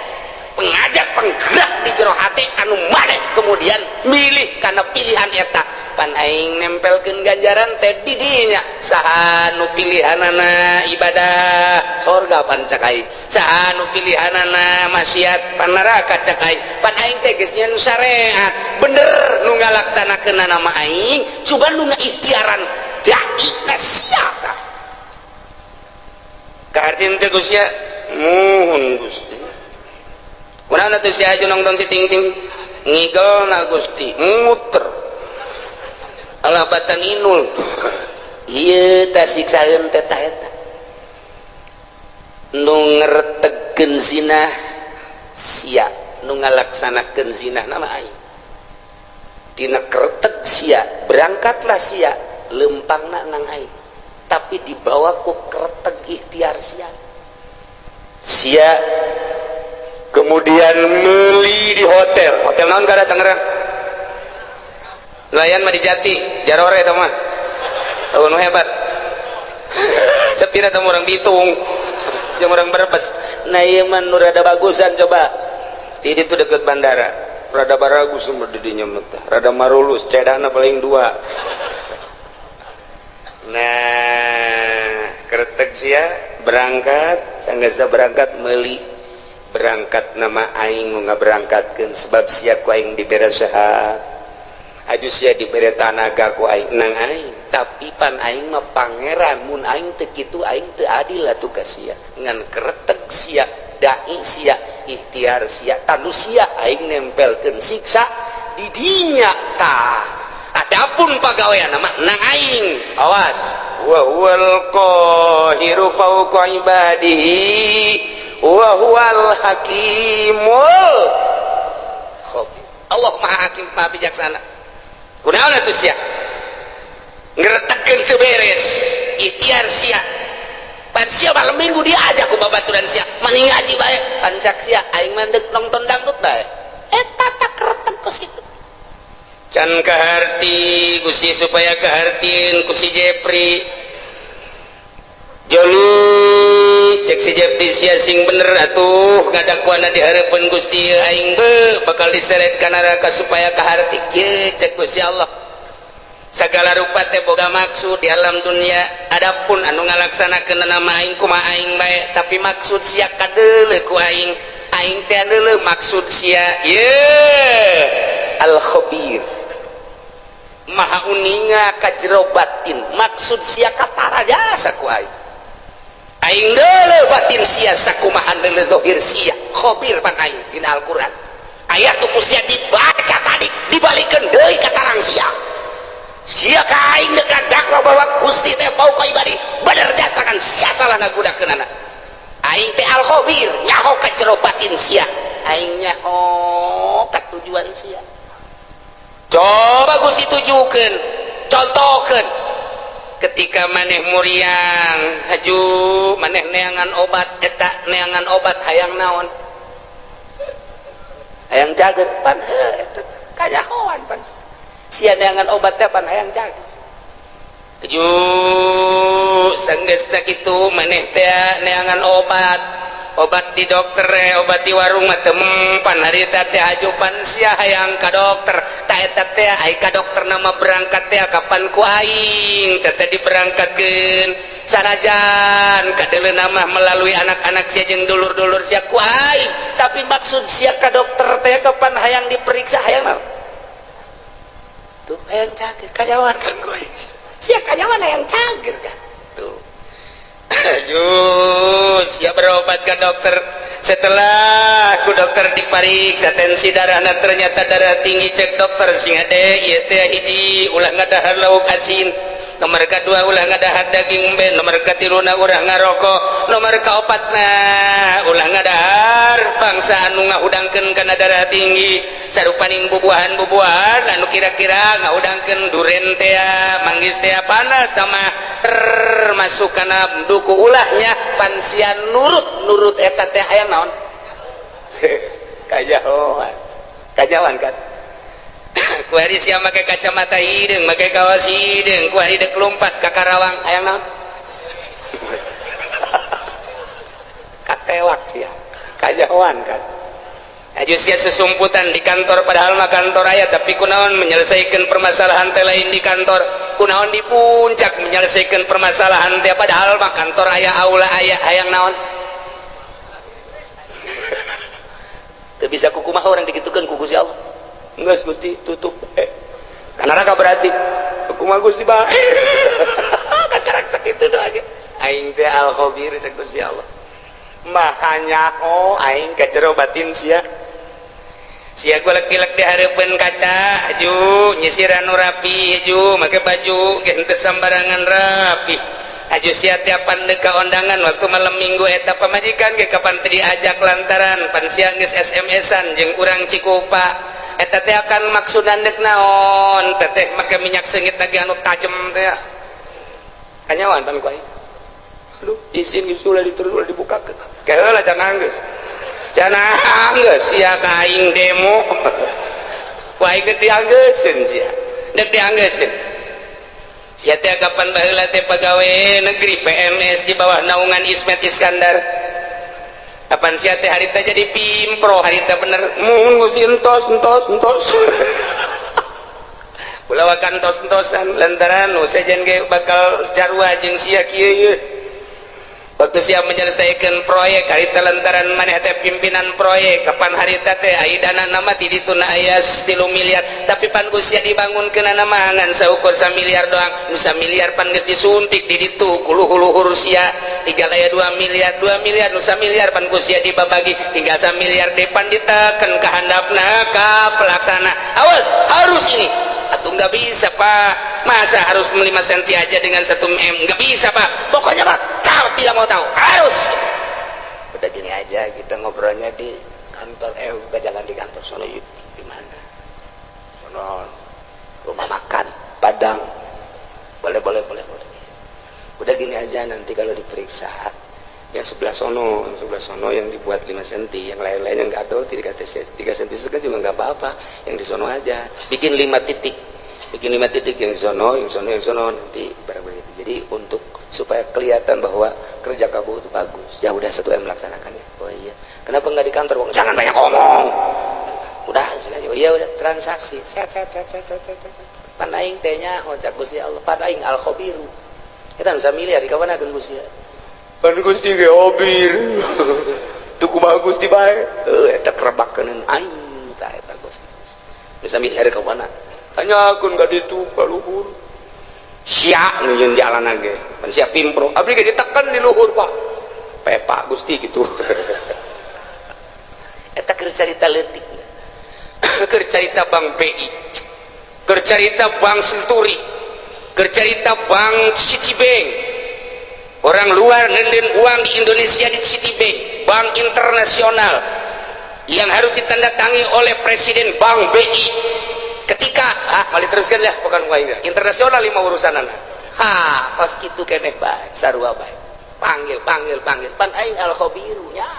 Pengajak penggerak di jero hate anu maneh kemudian milih kana pilihan eta. Pan aing nempelkeun ganjaran teh di dinya saha nu pilihanana ibadah sorga pan cak aing, saha nu pilihanana maksiat pan neraka cak aing. Pan aing teh geus nyeun syariat bener nu ngalaksanakeunana mah aing, coba nu ngaikhtiaran dai na sia tah. Kaharti teh Gusti muhun Gusti. Kunaon atuh si aju nongtong si ting-ting ngigelna Gusti muter alah batan inul. Ieu tah siksaeun teh tah eta nu ngeretegkeun zina sia, nu ngalaksanakeun zina nama aing. Tina kereteg sia berangkatlah sia lempangna nang aing, tapi dibawa ku kereteg ikhtiar sia. Sia kemudian meli di hotel. Hotel naon kada Tangerang? Layan mah di Jati, jarore eta mah. Tahu nu hebat. Sepira teh urang Bitung, jeung urang Brebes. Nah ieu mah nu rada bagusan coba. Di ditu deket bandara. Rada baragus mah di dinya mah teh. Rada marulus, cedana paling dua. Nah, kretek sia berangkat, sanggeusna berangkat meuli. Berangkat nama aing nu ngaberangkatkeun sebab sia ku aing dibere sehat. Aju sia dibere tanaga ku aing nang aing, tapi pan aing mah pangeran, mun aing teu kitu aing teu adil atuh ka sia. Ngan kereteg sia, dai sia, ikhtiar sia, tanu sia aing nempelkeun siksa di dinya tah. Adapun pagawean mah nang aing, awas. Wa huwal qahiru fawqa ibadihi wa huwal hakimul khabir. Allah Maha Hakim, Maha Bijaksana. Kunaon atuh sia? Ngretegkeun teu beres, ikhtiar sia. Pan sia malam minggu diajak ku babaturan sia, mani ngaji bae. Pan cak sia aing mah deuk nonton dangdut bae. Eta tak reteg kos kitu. Can kaharti Gusti supaya kahartieun ku si Jepri. Joni cek si Jepri sia sing bener atuh ngadakuana di hareupeun Gusti aing be bakal diseret ka neraka supaya kaharti kieu cek Gusti Allah. Segala rupa teh boga maksud di alam dunia, adapun anu ngalaksanakeun nama aing kumaha aing bae, tapi maksud sia kadeuleu ku aing. Aing teh deuleu maksud sia ye al khabir maha uninga ka jero batin, maksud sia katara jasa ku aing. Aing deuleu batin sia sakumaha deuleu zahir sia, khabir pan aing dina Al-Qur'an. Ayat ku sia dibaca tadi dibalikeun deui ka tarang sia. Sia ka aing deuk dakwa bahwa Gusti teh fauqa ibadi, bener jasa kan sia salah ngagunakeunana. Aing teh al khabir nyaho ka jero batin sia, aing nyaho ka tujuan sia. Coba Gusti tujukeun, contohkeun ketika maneh muriang haju maneh neangan obat eta neangan obat hayang naon? Hayang cager pan eta kanyahoan pan. Sia neangan obat teh pan hayang cager. Haju sanggeus kitu maneh teh neangan obat, obat di dokter obat di warung mah teu mempan harita teh haju pan sia hayang ka dokter. Ta eta teh ai ka dokter nama berangkat teh kapan ku aing teh teh diberangkatkeun sanajan kadeuleu mah melalui anak-anak sia jeung dulur-dulur sia ku aing, tapi maksud sia ka dokter teh kapan hayang diperiksa hayang naon? Tuh hayang cager kanyawan kan ku aing. Sia kanyawan hayang cager kan tuh. Ayo, siap berobat ke dokter. Setelah ku dokter dipariksa tensi darahna ternyata darah tinggi, cek dokter sing hade ieu teh hiji ulah ngadahar lauk asin, nomor kedua ulah ngadahar daging embe, nomor katiluna ulah ngarokok, nomor kaopatna ulah ngadahar bangsa anu ngahudangkeun kana darah tinggi sarupaning bubuahan-bubuahan anu kira-kira ngahudangkeun duren teh manggis teh panas tamah termasuk kana duku ulahnya pan sia nurut-nurut eta teh hayang naon? Kajahoan. Kajawan kan. Kuari sia make kacamata hideung, make kaos hideung, kuari deuk lompat ka Karawang hayang naon? Katewak sia. Kajahoan kan. Aju sia sesumputan di kantor padahal mah kantor aya tapi kunaon menyelesaikan permasalahan teh lain di kantor, kunaon di puncak menyelesaikan permasalahan teh padahal mah kantor aya aula aya hayang naon? Teu bisa kukumaha orang digitukeun ku Gusti Allah. Geus Gusti tutup. Ka neraka berarti kumaha Gusti bae. Kakarek sakitu doa ge. Aing teh al khabir cek Gusti Allah. Maha nyaho aing ka jero batin sia. Sia golek-golek di hareupeun kaca aju nyisiran nu rapi aju make baju ge henteu sambarangan rapi. Aju sia tiapan deuk ka ondangan waktu malam minggu eta pamajikan ge kapan teu diajak lantaran pan sia geus SMS-an jeung urang Cikupa. Eta teh akan maksudan deuk naon? Teteh make minyak seungit lagi anu tajem teh. Kanyawan pan ku aing. Aduh, izin geus ulah diterus ulah dibukakeun. Keheula can anggeus. Can anggeus sia ka aing demo. Ku aing geus dianggeuseun sia. Deuk dianggeuseun. Sia teh kapan baheula teh pagawe negeri PNS di bawah naungan Ismet Iskandar. Kapan sia teh harita jadi pimpro harita bener mun Gusti entos entos entos. Ulah wakan entos-entosan lantaran nu sejen ge bakal carua jeung sia kieu ye. Waktu sia menyelesaikan proyek harita lantaran maneh teh pimpinan proyek kapan harita teh ai dana nama ti dituna aya 3 miliar tapi pan ku sia dibangunkeun mah ngan saukur 1 miliar doang nu 1 miliar pan geus disuntik di ditu ku luhur-luhur sia tinggal aya 2 miliar 2 miliar nu 1 miliar pan ku sia dibabagi tinggal 1 miliar depan diteken ka handapna ka pelaksana awas harus ini atau nggak bisa Pak, masa harus 5 cm aja dengan 1 m nggak bisa Pak, pokoknya Pak kau tidak mau tahu harus. Udah gini aja kita ngobrolnya di kantor, bukan jangan di kantor sono, yuk di mana? Sono rumah makan Padang, boleh boleh boleh boleh. Udah, gini aja, nanti kalau diperiksa yang sebelah sono, yang sebelah sono yang dibuat 5 cm, yang lain-lain yang nggak tahu 3 3 cm juga nggak apa-apa, yang di sono aja bikin 5 titik, bikin 5 titik, yang di sono, yang sono, yang sono, nanti barang begitu. Jadi untuk supaya kelihatan bahwa kerja kamu itu bagus. Ya udah, 1 M melaksanakannya. Oh iya, kenapa nggak di kantor? Jangan banyak ngomong, udah misalnya. Oh iya, udah transaksi, set set set set set set set. Pan aing teh nya, oh cak Gusti Allah, pan aing al khabiru, kita bisa milih hari kapan akan Gusti. Pan Gusti ge obir tuh, kumaha Gusti bae eta kerebakeun aing tah eta. Gusti bisa milih hari kapan, hanya akun ka ditu ka luhur, sia nu jeung jalan ge pan sia pimpro, abdi ge ditekan di luhur, Pak pepa Gusti gitu. Eta keur carita leutik, keur carita Bank BI, keur carita Bank Century, keur carita Bank Citibank. Orang luar nenden uang di Indonesia di Citibank, bank internasional yang harus ditandatangi oleh presiden Bank BI ketika, ah, mau diteruskan ya, bukan internasional lima urusan anak. Ha, pas gitu keneh bae, sarua bae, panggil, panggil, panggil. Pan aing al khabiru nya.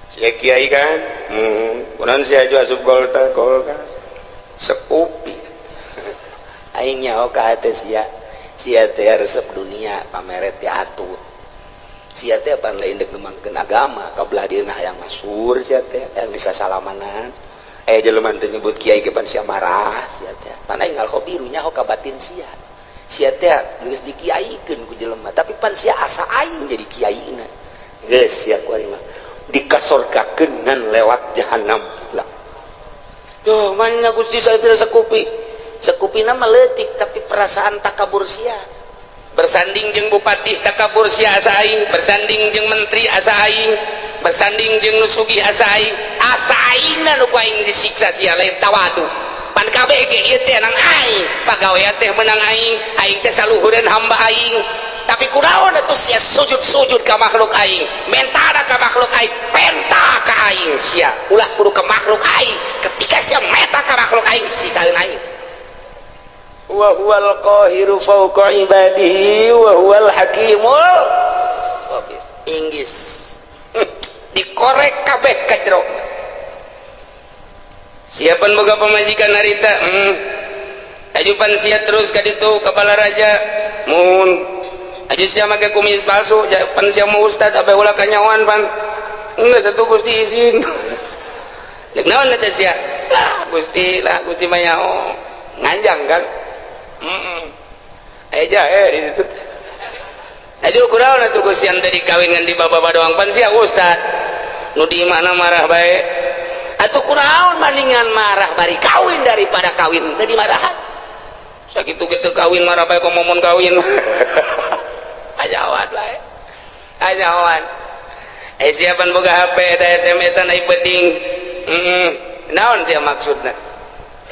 Sia kiai kan, kunaon sia aju asup Golkar? Golkar sekupi aing nyaho ka hate sia. Sia teh resep dunia, pameret teh atut. Sia teh pan lain dek ngembangkeun agama, ka belah dieuna hayang masyhur. Sia teh yang bisa salamanan, eh, jelema teh nyebut kiai ge pan sia marah. Sia teh pan aing al khabiru, nyaho ka batin sia. Sia teh geus dikiaikeun ku jelema, tapi pan sia asa aing jadi kiaina. Geus sia kuari mah dikasorgakeun ngan lewat jahanam lah. Tuh mana Gusti, saya pilih sekupi. Sekupi nama leutik, tapi perasaan takabur sia. Bersanding jeung bupati takabur sia asa aing, bersanding jeung menteri asa aing, bersanding jeung nu sugih asa aing, asa aingna nu ku aing disiksa. Sia lain tawadu, pan kabeh ge ieu teh nang aing, pagawean teh menang aing, aing teh saluhureun hamba aing, tapi kunaon atuh sia sujud-sujud ka makhluk aing, mentana ka makhluk aing, penta ka aing? Sia ulah kudu ka makhluk aing. Ketika sia meta ka makhluk aing, siksaeun aing. Wa huwal qahiru fawqa ibadihi wa huwal hakimul khabir. Inggis dikorek kabeh ka jero. Siapan boga pamajikan harita, Ajupan sia terus ka ditu ka Balaraja mun aju sia make kumis palsu, pan sia mau ustad abe ulah kanyawan. Pan enggak satu Gusti izin. Cek naon eta sia? Lah Gusti, lah Gusti mah nyaho nganjang kan. Aja eh di situ. Aju kunaon atuh Gusti yang tadi kawin ngan di baba doang, pan sia ustad. Nu di mana marah bae. Atuh kunaon, bandingan marah bari kawin daripada kawin teu dimarahan. Sakitu kitu kawin marah bae, komo mun kawin. Ajawan bae. Ajawan. Eh, siapan boga HP eta SMS-an ai penting. Naon sia maksudna?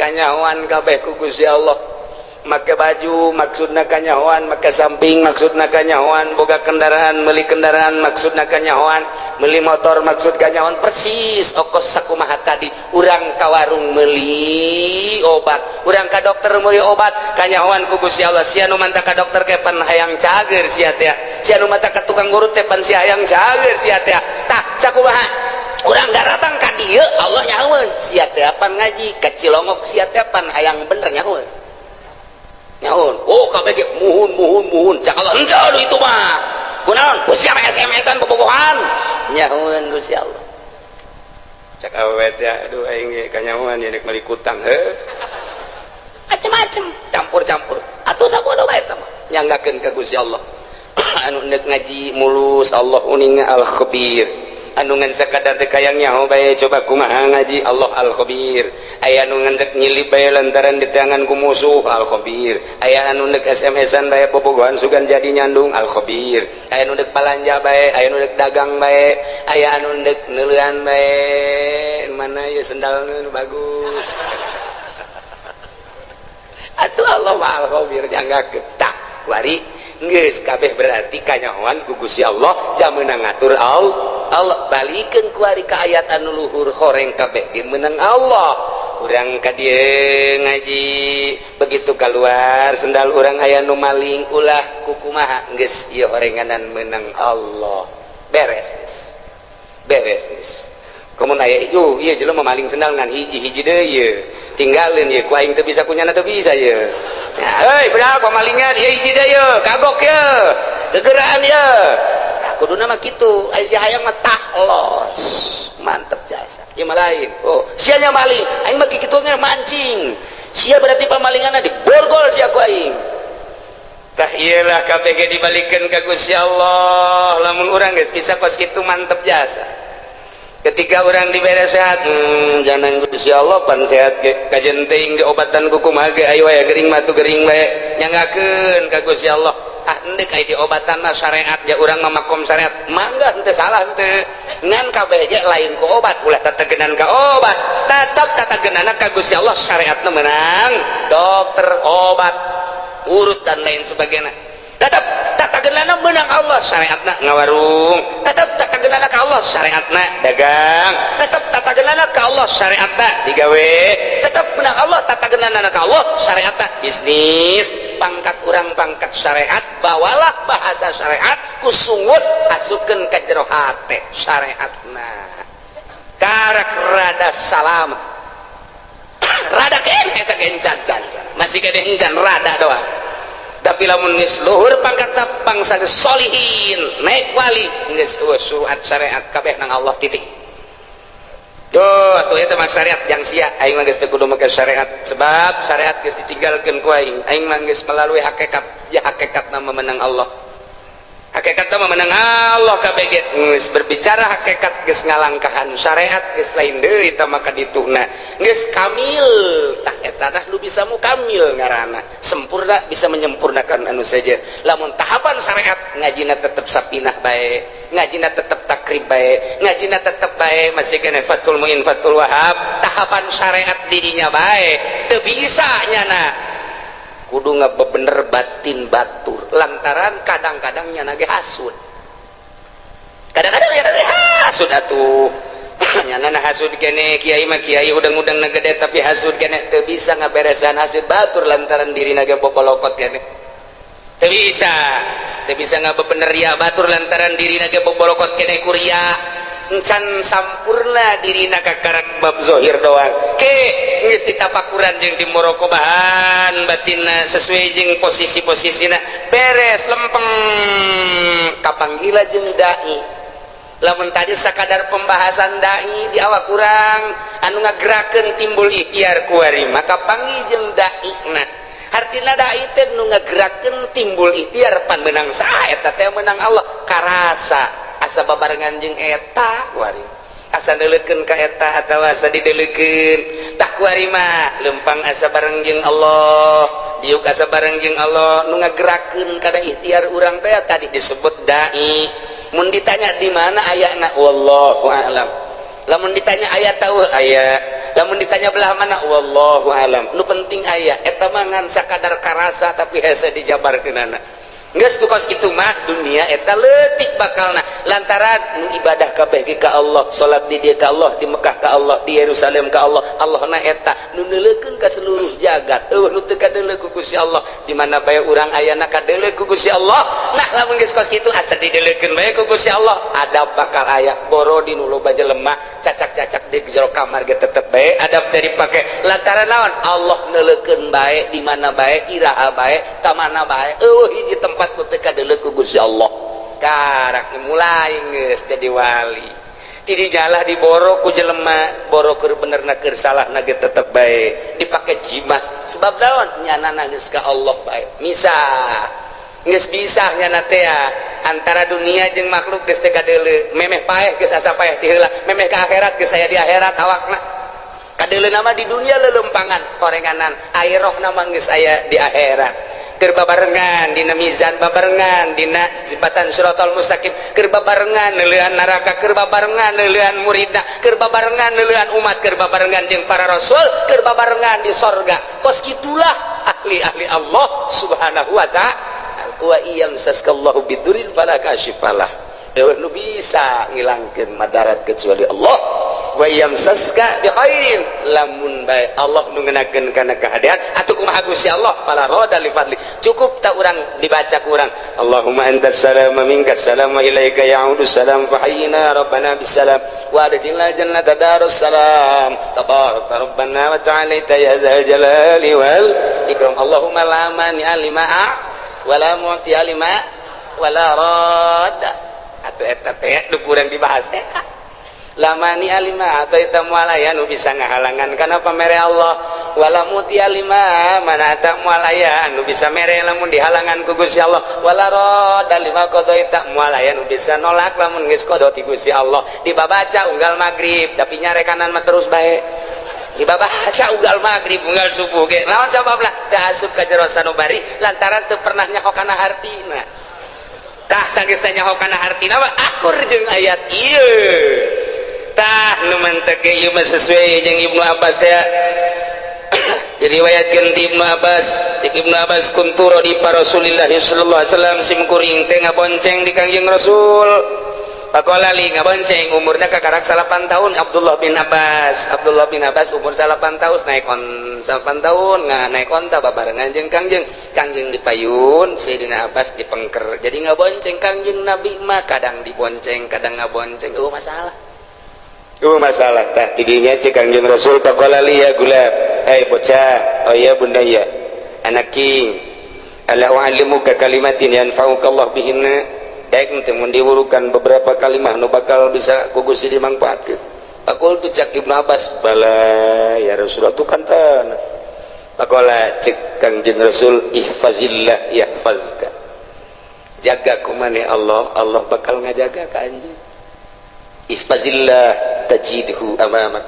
Kanyahoan kabeh ku Gusti Allah. Make baju maksudna kanyahoan, make samping maksudna kanyahoan, boga kendaraan, meuli kendaraan maksudna kanyahoan, meuli motor maksud kanyahoan. Persis okos sakumaha tadi, urang ka warung meuli obat, urang ka dokter meuli obat, kanyahoan ku Gusti Allah. Sia nu manta ka dokter ke pan hayang cager sia teh, sia nu manta ka tukang urut teh pan sia hayang cager sia teh. Tah, sakumaha urang daratang ka dieu, Allah nyahoeun sia teh pan ngaji ka Cilongok, sia teh pan hayang bener, nyahoeun, nyahoeun. Oh, kabeh ge muhun, muhun, muhun. Cak Allah, henteu, aduh, itu mah kunaon Gusti mah SMS-an bobogohan. Nyahoeun Gusti Allah. Cak awewe teh, aduh, aing ge kanyahoan ieu rek meuli kutang heuh, macem-macem, campur-campur atuh. Sabodo bae eta mah nyanggakeun ka Gusti Allah. Anu neuk ngaji mulus, Allah uninga, al khabir. Anu ngan sakadar teh kayang nyaho bae, coba kumaha ngaji, Allah al khabir. Aya anu ngan rek nyilip bae lantaran diteangan ku musuh, al khabir. Aya anu neuk SMS-an bae, bobogohan sugan jadi nyandung, al khabir. Aya anu neuk balanja bae, aya anu neuk dagang bae, aya anu neuk neuleuan bae, mana ya sendalna nu bagus. Atuh Allah mah al khabir, nyanggakeun. Tah, kuari geus kabeh berarti kanyahoan ku Gusti Allah, jam meunang ngatur Allah. Allah balikeun kuari ka ayat anu luhur, horeng kabeh ge meunang Allah. Urang ka dieu ngaji, begitu keluar sendal urang aya nu maling, ulah kukumaha, geus ieu horenganan menang Allah, beres geus, beres geus. Komun aya ieu ieu jelema maling sendal ngan hiji, hiji deui ieu tinggalin ieu ku aing, teu bisa kunyana, teu bisa ieu. Ya, heuy budak pamalingan ieu, hiji deui ieu, kagok ieu, gegeraan ieu. Nah, kuduna mah kitu. Ai si hayang mah tah los mantep jasa ieu mah lain. Oh, sia nya maling, aing mah kitu mancing sia, berarti pamalinganna diborgol sia ku aing. Tah, iyalah KBG dibalikkan ke Gusti Allah. Lamun urang geus bisa kos kitu, mantep jasa. Ketika orang dibere sehat, jangan Gusti Allah pan sehat ge kajen teuing diobatan ku kumaha ge, ayo aya gering mah tuh gering bae, nyanggakeun ka Gusti Allah. Ah, endek aya diobatan mah syariat ya, urang mah makom syariat, mangga, henteu salah henteu, ngan kabeh ge lain ku obat. Ulah tetegenan ka obat, tetep tatagenana ka Gusti Allah. Syariatna menang dokter, obat urut dan lain sebagainya, tetap tatagenana menang Allah. Syariatna ngawarung, tetap tatagenana ka Allah. Syariatna dagang, tetap tatagenana ka Allah. Syariatna digawe, tetap menang Allah. Tatagenana ka Allah. Syariatna bisnis. Pangkat urang pangkat syariat, bawalah bahasa syariat, kusungut asupkeun ka jero hate syariatna, karak rada salam rada kene eta gencan can, masih kene encan rada doang. Tapi lamun geus luhur pangkat, bangsa solihin, naik wali, geus eueuh surat syariat, kabeh nang Allah, titik. Duh, atuh eta mah syariat jang sia. Aing mah geus teu kudu make syariat, sebab syariat geus ditinggalkeun ku aing. Aing mah geus melalui hakikat ya, hakikatna menang Allah, hakikat mah menang Allah. KBG geus berbicara hakikat, geus ngalangkahan syariat, geus lain deui eta mah kadituna, geus kamil. Tah, eta tah nu bisa mukamil ngaranna, sempurna, bisa menyempurnakan anu saja. Lamun tahapan syariat, ngajina tetep sapinah bae, ngajina tetep takrib bae, ngajina tetep bae, masih kena Fathul Muin, Fathul Wahab, tahapan syariat dirinya bae teu bisa nyana, kudu bener batin batur, lantaran kadang-kadang nyana ge hasud, kadang-kadang nyana ge hasud atuh. Nyana na hasud kene, kiai mah kiai udang-udang na gede, tapi hasud kene, teu bisa ngaberesan hasud batur, lantaran diri ge bobolokot kene. Teu bisa, teu bisa ngabebener ya batur, lantaran diri ge bobolokot kene, kuria encan sampurna dirina, kakarak bab zohir doang. Ke geus ditapakuran jeung di muraqabahan batinna sesuai jeung posisi-posisina, beres, lempeng, kapanggila jeung dai. Lamun tadi sakadar pembahasan dai di awak kurang anu ngagerakeun timbul ikhtiar kuari, maka panggil jeung dai. Nah, hartina dai teh nu ngagerakeun timbul ikhtiar. Pan menang saha eta teh? Menang Allah. Karasa asa babarengan jeung eta kuari, asa neuleukeun ka eta atawa asa dideulekeun. Tah, kuari mah lempang asa bareng jeung Allah, diuk asa bareng jeung Allah. Nu ngagerakeun kana ikhtiar urang teh tadi disebut dai. Mun ditanya di mana ayana, wallahu a'lam. Lamun ditanya aya tahu aya, lamun ditanya belah mana, wallahu a'lam. Nu penting aya. Eta mah ngan sakadar karasa, tapi hese dijabarkeunana. Geus tuh kos kitu mah dunia eta leutik bakalna, lantaran nu ibadah kabeh ge ka Allah, salat di dieu ka Allah, di Mekah ka Allah, di Yerusalem ka Allah. Allah na eta nu neuleukeun ka seluruh jagat, eueuh nu teu kadeuleu ku Gusti Allah. Di mana bae urang ayana kadeuleu ku Gusti Allah. Nah, lamun geus kos kitu, asa dideulekeun bae ku Gusti Allah, adab bakal aya. Boro di nu loba jelema, cacak-cacak di jero kamar ge tetep bae adab teh dipake, lantaran naon? Allah neuleukeun bae di mana bae, iraha bae, ka mana bae, eueuh hiji tempat ku teu kadeuleu ku Gusti Allah. Karak mulai geus jadi wali, ti nyalah diboro ku jelema, boro keur bener na keur salah na ge tetep bae dipake jimat. Sebab naon? Nyana geus ka Allah bae, misah geus bisa nyana teh antara dunia jeung makhluk geus teu kadeuleu. Memeh paeh geus asa paeh ti heula, memeh ka akhirat geus aya di akhirat awakna. Kadeuleu nama di dunia lelempangan korenganan, air rohna mah geus aya di akhirat. Keur babarengan dina mizan, babarengan dina jembatan siratal mustaqim, keur babarengan neuleuan neraka, keur babarengan neuleuan muridna, keur babarengan neuleuan umat, keur babarengan jeung para rasul, keur babarengan di sorga. Kos kitulah ahli-ahli Allah Subhanahu wa ta'ala. Wa iyamsaskallahu bidurin fala kashifalah, eueuh nu bisa ngilangkeun madarat kecuali Allah. Wa yamsaska bi khairin, lamun bae Allah nu ngenakeun kana kahadean atuh kumaha Gusti Allah, fala radda li fadli. Cukup tak urang dibaca ku urang, Allahumma antas salam, minkas salam, wa ilaika ya'udu salam, fahayyina rabbana bisalam wa adkhilna jannata darus salam, tabarakta rabbana wa ta'alaita ya dzal jalali wal ikram. Allahumma la mani'a lima wa la mu'tiya lima wa la radda. Atuh eta teh nu kurang dibahas teh, la mani'a lima a'thaita, moal aya nu bisa ngahalangan kana pamere Allah, wala mu'tiya lima mana'ta, moal aya nu bisa mere lamun dihalangan ku Gusti Allah, wala radda lima qadaita, moal aya nu bisa nolak lamun geus qada ti Gusti Allah. Dibabaca unggal magrib, tapi nyarekanan mah terus bae dibabaca unggal magrib, unggal subuh ge. Naon sababna? Teu asup ka jero sanubari lantaran teu pernah nyaho kana hartina. Tah, sanggeus nyaho kana hartina mah akur jeung ayat ieu. Tah, nu mantek ieu mah sesuai jeung Ibnu Abbas teh. Diriwayatkeun ti Ibnu Abbas, cek Ibnu Abbas, kuntu radifa Rasulillah sallallahu alaihi wasallam, sim kuring teh ngabonceng di Kangjeng Rasul. Faqala li, ngabonceng umurna kakarak 9 tahun Abdullah bin Abbas. Abdullah bin Abbas umur 9 tahun, naik on 9 tahun nggak naik onta babarengan jeung Kangjeng. Kangjeng dipayun, Sayyidina Abbas dipengker. Jadi ngabonceng Kangjeng Nabi mah kadang dibonceng, kadang ngabonceng. Oh, masalah. Oh, masalah. Tah, tidinya cek Kangjeng Rasul, faqala li ya gulam, hey bocah, oh ya bunda ya anak king, ala u'allimuka kalimatin yanfa'uka Allah bihinna? Daek teh mun diwurukan beberapa kalimah nu bakal bisa ku Gusti dimangfaatkeun? Faqultu, cak Ibnu Abbas, bala ya Rasulullah, tu kan tanah. Faqala, cek Kangjeng Rasul, ihfazillah yahfazka, jaga ku maneh Allah, Allah bakal ngajaga ka anjeun. Ihfazillah tajidhu amamak,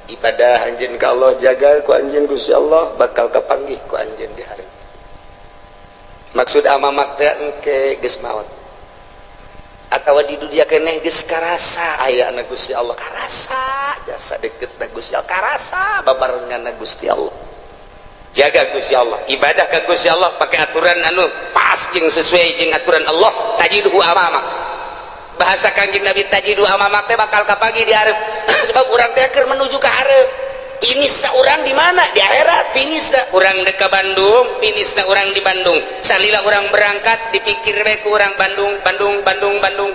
ibadah anjeun ka Allah, jaga ku anjeun Gusti Allah, bakal kapanggih ku anjeun di hari. Maksud amamak teh engke geus maot atawa di dunia keneh geus karasa aya na Gusti Allah, karasa jasa deket na Gusti Allah, karasa babarengan na Gusti Allah. Jaga Gusti Allah, ibadah ka Gusti Allah pakai aturan anu pas jeung sesuai jeung aturan Allah, tajidhu amamak. Bahasa Kangjeng Nabi tajidhu amamak teh bakal kapanggih di hareup, sebab urang teh keur menuju ke hareup. Finisna urang di mana? Di akhirat finisna. Urang dek ka Bandung, finisna urang di Bandung. Salila urang berangkat dipikir we ku urang Bandung, Bandung, Bandung, Bandung.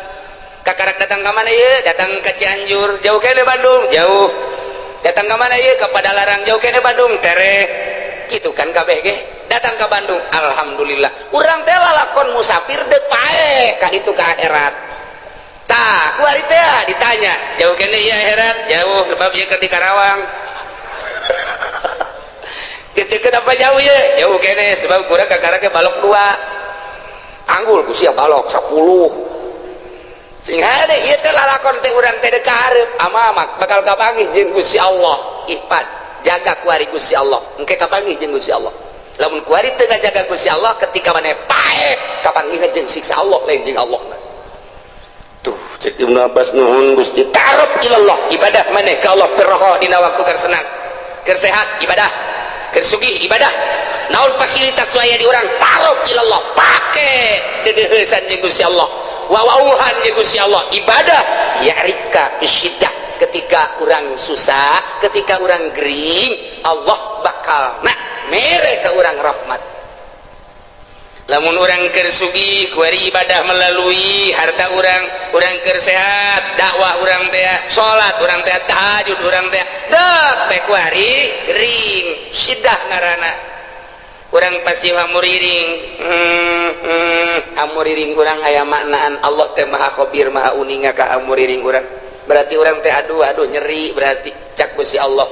Kakarak datang ka mana ye? Datang ke Cianjur, jauh kene Bandung, jauh. Datang ke mana ye? Ke Padalarang, jauh kene Bandung, tereh. Gitu kan kabeh ge datang ke Bandung, alhamdulillah. Urang teh lalakon musafir dek paeh ka itu, ke akhirat. Tah, kuari teh ditanya, jauh kene ya akhirat? Jauh, sebab ieu keur di Karawang. Geus deket apa jauh ya? Jauh kene, sebab kurang kakara ke balok dua. Anggul ku sia balok 10. Sing hade ieu teh lalakon teh urang teh dek ka hareup, amamak bakal kapanggih jeung Gusti Allah. Ihfad, jaga kuari Gusti Allah, engke kapanggih jeung Gusti Allah. Lamun kuari teu ngajaga Gusti Allah, ketika maneh paeh kapanggihna jeung siksa Allah, lain jeung Allah. Tuh, cek Ibnu Abbas, nuhun Gusti. Ta'aruf ilallah, ibadah maneh ka Allah firroha, dina waktu keur senang, keur sehat ibadah, keur sugih ibadah, naon fasilitas aya di urang, ta'aruf ilallah, pake dedeuheusan jeung Gusti Allah, wawauhan jeung Gusti Allah, ibadah. Ya'rifka bisyiddah, ketika urang susah, ketika urang gering, Allah bakal nak mere ke urang rahmat. Lamun urang keur sugih, kuari ibadah melalui harta urang. Urang keur sehat, dakwah urang teh, salat urang teh, tahajud urang teh. Dek teh kuari gering, syiddah ngaranna, urang pasti hamuriring, hamuriring urang aya maknaan. Allah teh maha khabir, maha uninga ka hamuriring urang. Berarti urang teh aduh aduh nyeri, berarti cak Gusti Allah,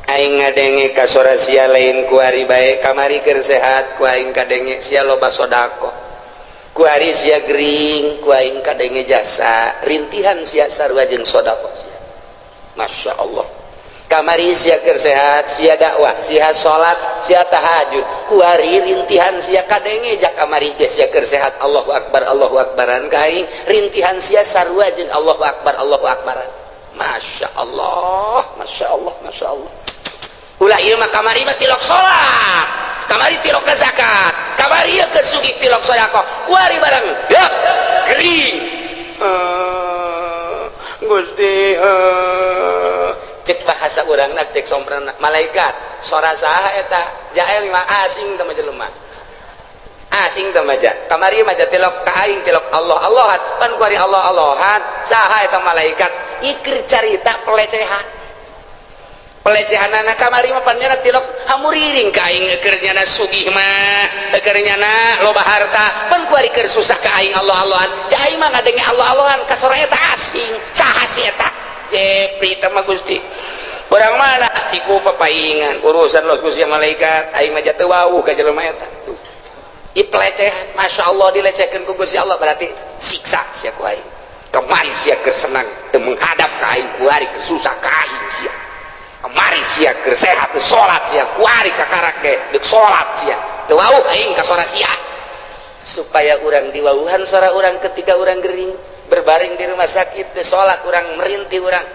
aing ngadenge ka sora sia lain kuari bae. Kamari keur sehat ku aing kadenge sia loba sedekah, kuari sia gering ku aing kadenge jasa rintihan sia sarua jeung sedekah sia. Masya Allah. Kamari sia keur sehat, sia dakwah, sia salat, sia tahajud, kuari rintihan sia kadenge. Jak kamari ge sia keur sehat Allahu akbar Allahu akbaran ka aing, rintihan sia sarua jeung Allahu akbar Allahu akbaran. Masya Allah, Masya Allah, Masya Allah. Ulah ieu mah, kamari mah tilok salat, kamari tilok zakat, kamari ieu keur sugih tilok sedekah, kuari barang dek gering, Gusti. Bahasa urang nak cek somprana malaikat sora saha eta? Jael mah asing teh mah, jelema asing teh mah. Kamari mah tilok ka aing, tilok Allah Allahan pan kuari Allah Allahan. Saha eta malaikat? Ikir carita pelecehan, pelecehan anak kamari mah. Pan nyana tilok hamuriring ka aing, keur nyana sugih mah, keur nyana loba harta, pan kuari keur susah ka aing Allah Allahan. Ja aing mah ngadenge Allah Allahan ka sora eta asing. Saha si eta? Jepri teh mah, Gusti, urang mana ciku papaingan urusan los Gusti malaikat, aing mah jatuh wawuh ka jelema eta. Tuh i pelecehan, Masya Allah, dilecehkeun ku Gusti Allah, berarti siksa sia ku aing. Kemari sia keur senang teu menghadap ka aing, kuari keur susah ka aing sia. Kemari sia keur sehat teu salat sia, kuari kakarak ge deuk salat sia. Teu wawuh aing ka sora sia. Supaya urang diwawuhan sora urang ketika urang gering berbaring di rumah sakit, teu salat urang, merintih urang,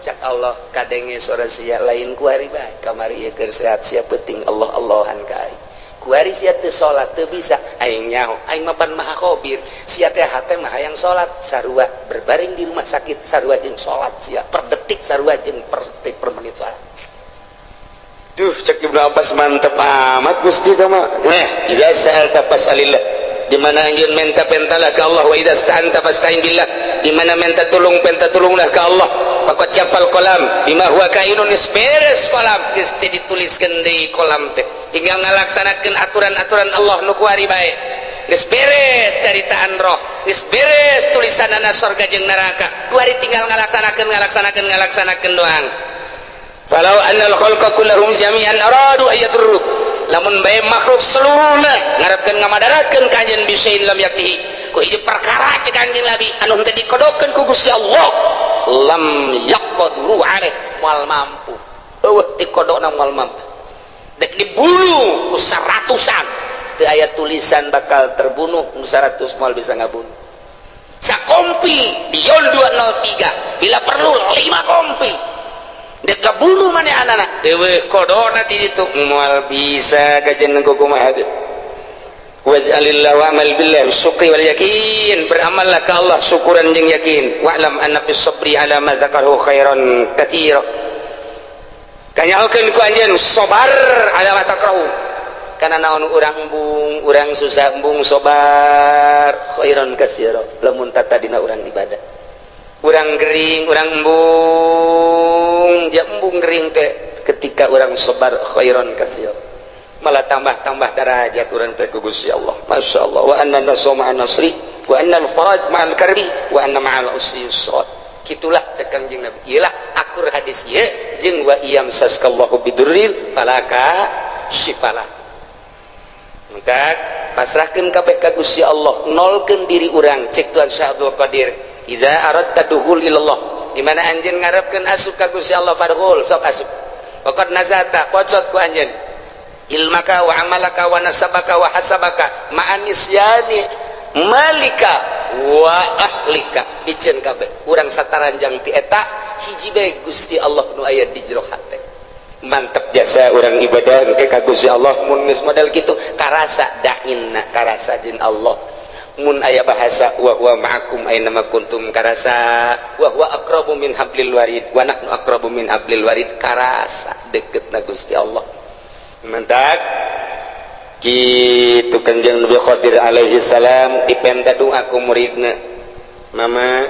cak Allah kadenge sora sia lain kuari bae. Kamari ieu keur sehat sia penting Allah Allahan ka aing, kuari sia teu salat teu bisa, aing nyaho aing mah pan maha khabir. Sia teh hate mah hayang salat, sarua berbaring di rumah sakit sarua jeung salat sia per detik, sarua jeung per detik, per menit salat. Duh, cek Ibnu Abbas, mantep amat Gusti mah. Eh, idza sa'alta fas'alillah. Di mana anjeun minta, pentalah ke Allah. Wa idza sta'anta fasta'in billah. Di mana minta tulung, minta tulunglah ke Allah. Faqad jaffal qalam bima huwa kainun, beres kolam geus teu dituliskeun deui kolam teh. Tinggal ngalaksanakeun aturan-aturan Allah nu kuari bae. Geus beres caritaan roh, geus beres tulisanana sorga jeung neraka. Kuari tinggal ngalaksanakeun, ngalaksanakeun, ngalaksanakeun doang. Falau annal khalqa kullahum jami'an aradu ayadurruk, lamun bae makhluk seluruhna ngarepkeun ngamadaratkeun ka anjeun, bisyai'in lam yaktihi, ku hiji perkara cek Kanjeng Nabi anu henteu dikodokeun ku Gusti Allah, lam yaqdiru alaih, moal mampu. Eueuh dikodokna moal mampu. Dek dibunuh ku seratusan, teu aya tulisan bakal terbunuh ku 100, moal bisa ngabunuh. Sakompi Dion 203, bila perlu 5 kompi, dek ngabunuh maneh anak dewe kodona ti ditu moal bisa. Kajen kumaha ge, waj'alillah wa amal billah syukri wal yakin, beramallah ke Allah syukuran jeung yakin. Wa'lam anna bis sabri ala ma dzakarahu khairan katsira, kanyahokeun ku anjeun sabar ala ma takrahu, kana naon urang embung, urang susah embung, sabar, khairan katsira. Lamun tatadina urang ibadah, urang gering, urang embung, ja embung gering teh, ketika urang sabar khairan katsira, malah tambah-tambah derajat urang teh ku Gusti Allah. Masya Allah. Wa anna nasra ma'an nasri wa anna al-faraj ma'al karbi wa anna ma'al usri yusra. Kitulah cek Kangjeng Nabi. Iyalah akur hadis ieu jeung wa iyamsaskallahu bidurril fala kasyifalah. Maka pasrahkeun kabeh ka Gusti Allah, nolkeun diri urang. Cek Tuhan Syekh Abdul Qadir, idza aradta dukhul ilallah, di mana anjeun ngarepkeun asup ka Gusti Allah, fadkhul, sok asup. Waqad nazata, pocot ku anjeun, ilmaka wa amalaka wa nasabaka wa hasabaka ma'anisyani malika wa ahlika. Piceun kabeh urang sataranjang ti eta hiji bae, Gusti Allah nu aya di jero hate. Mantep jasa urang ibadah engke ka Gusti Allah. Mun geus model kitu karasa dainna, karasa jeung Allah. Mun aya bahasa wa huwa ma'akum aina ma kuntum, karasa wa huwa aqrabu min hablil warid wa nahnu aqrabu min hablil warid, karasa deketna Gusti Allah. Mantap kitu. Kanjeng Nabi Khadir alaihi salam dipenta doa ku muridna, mama,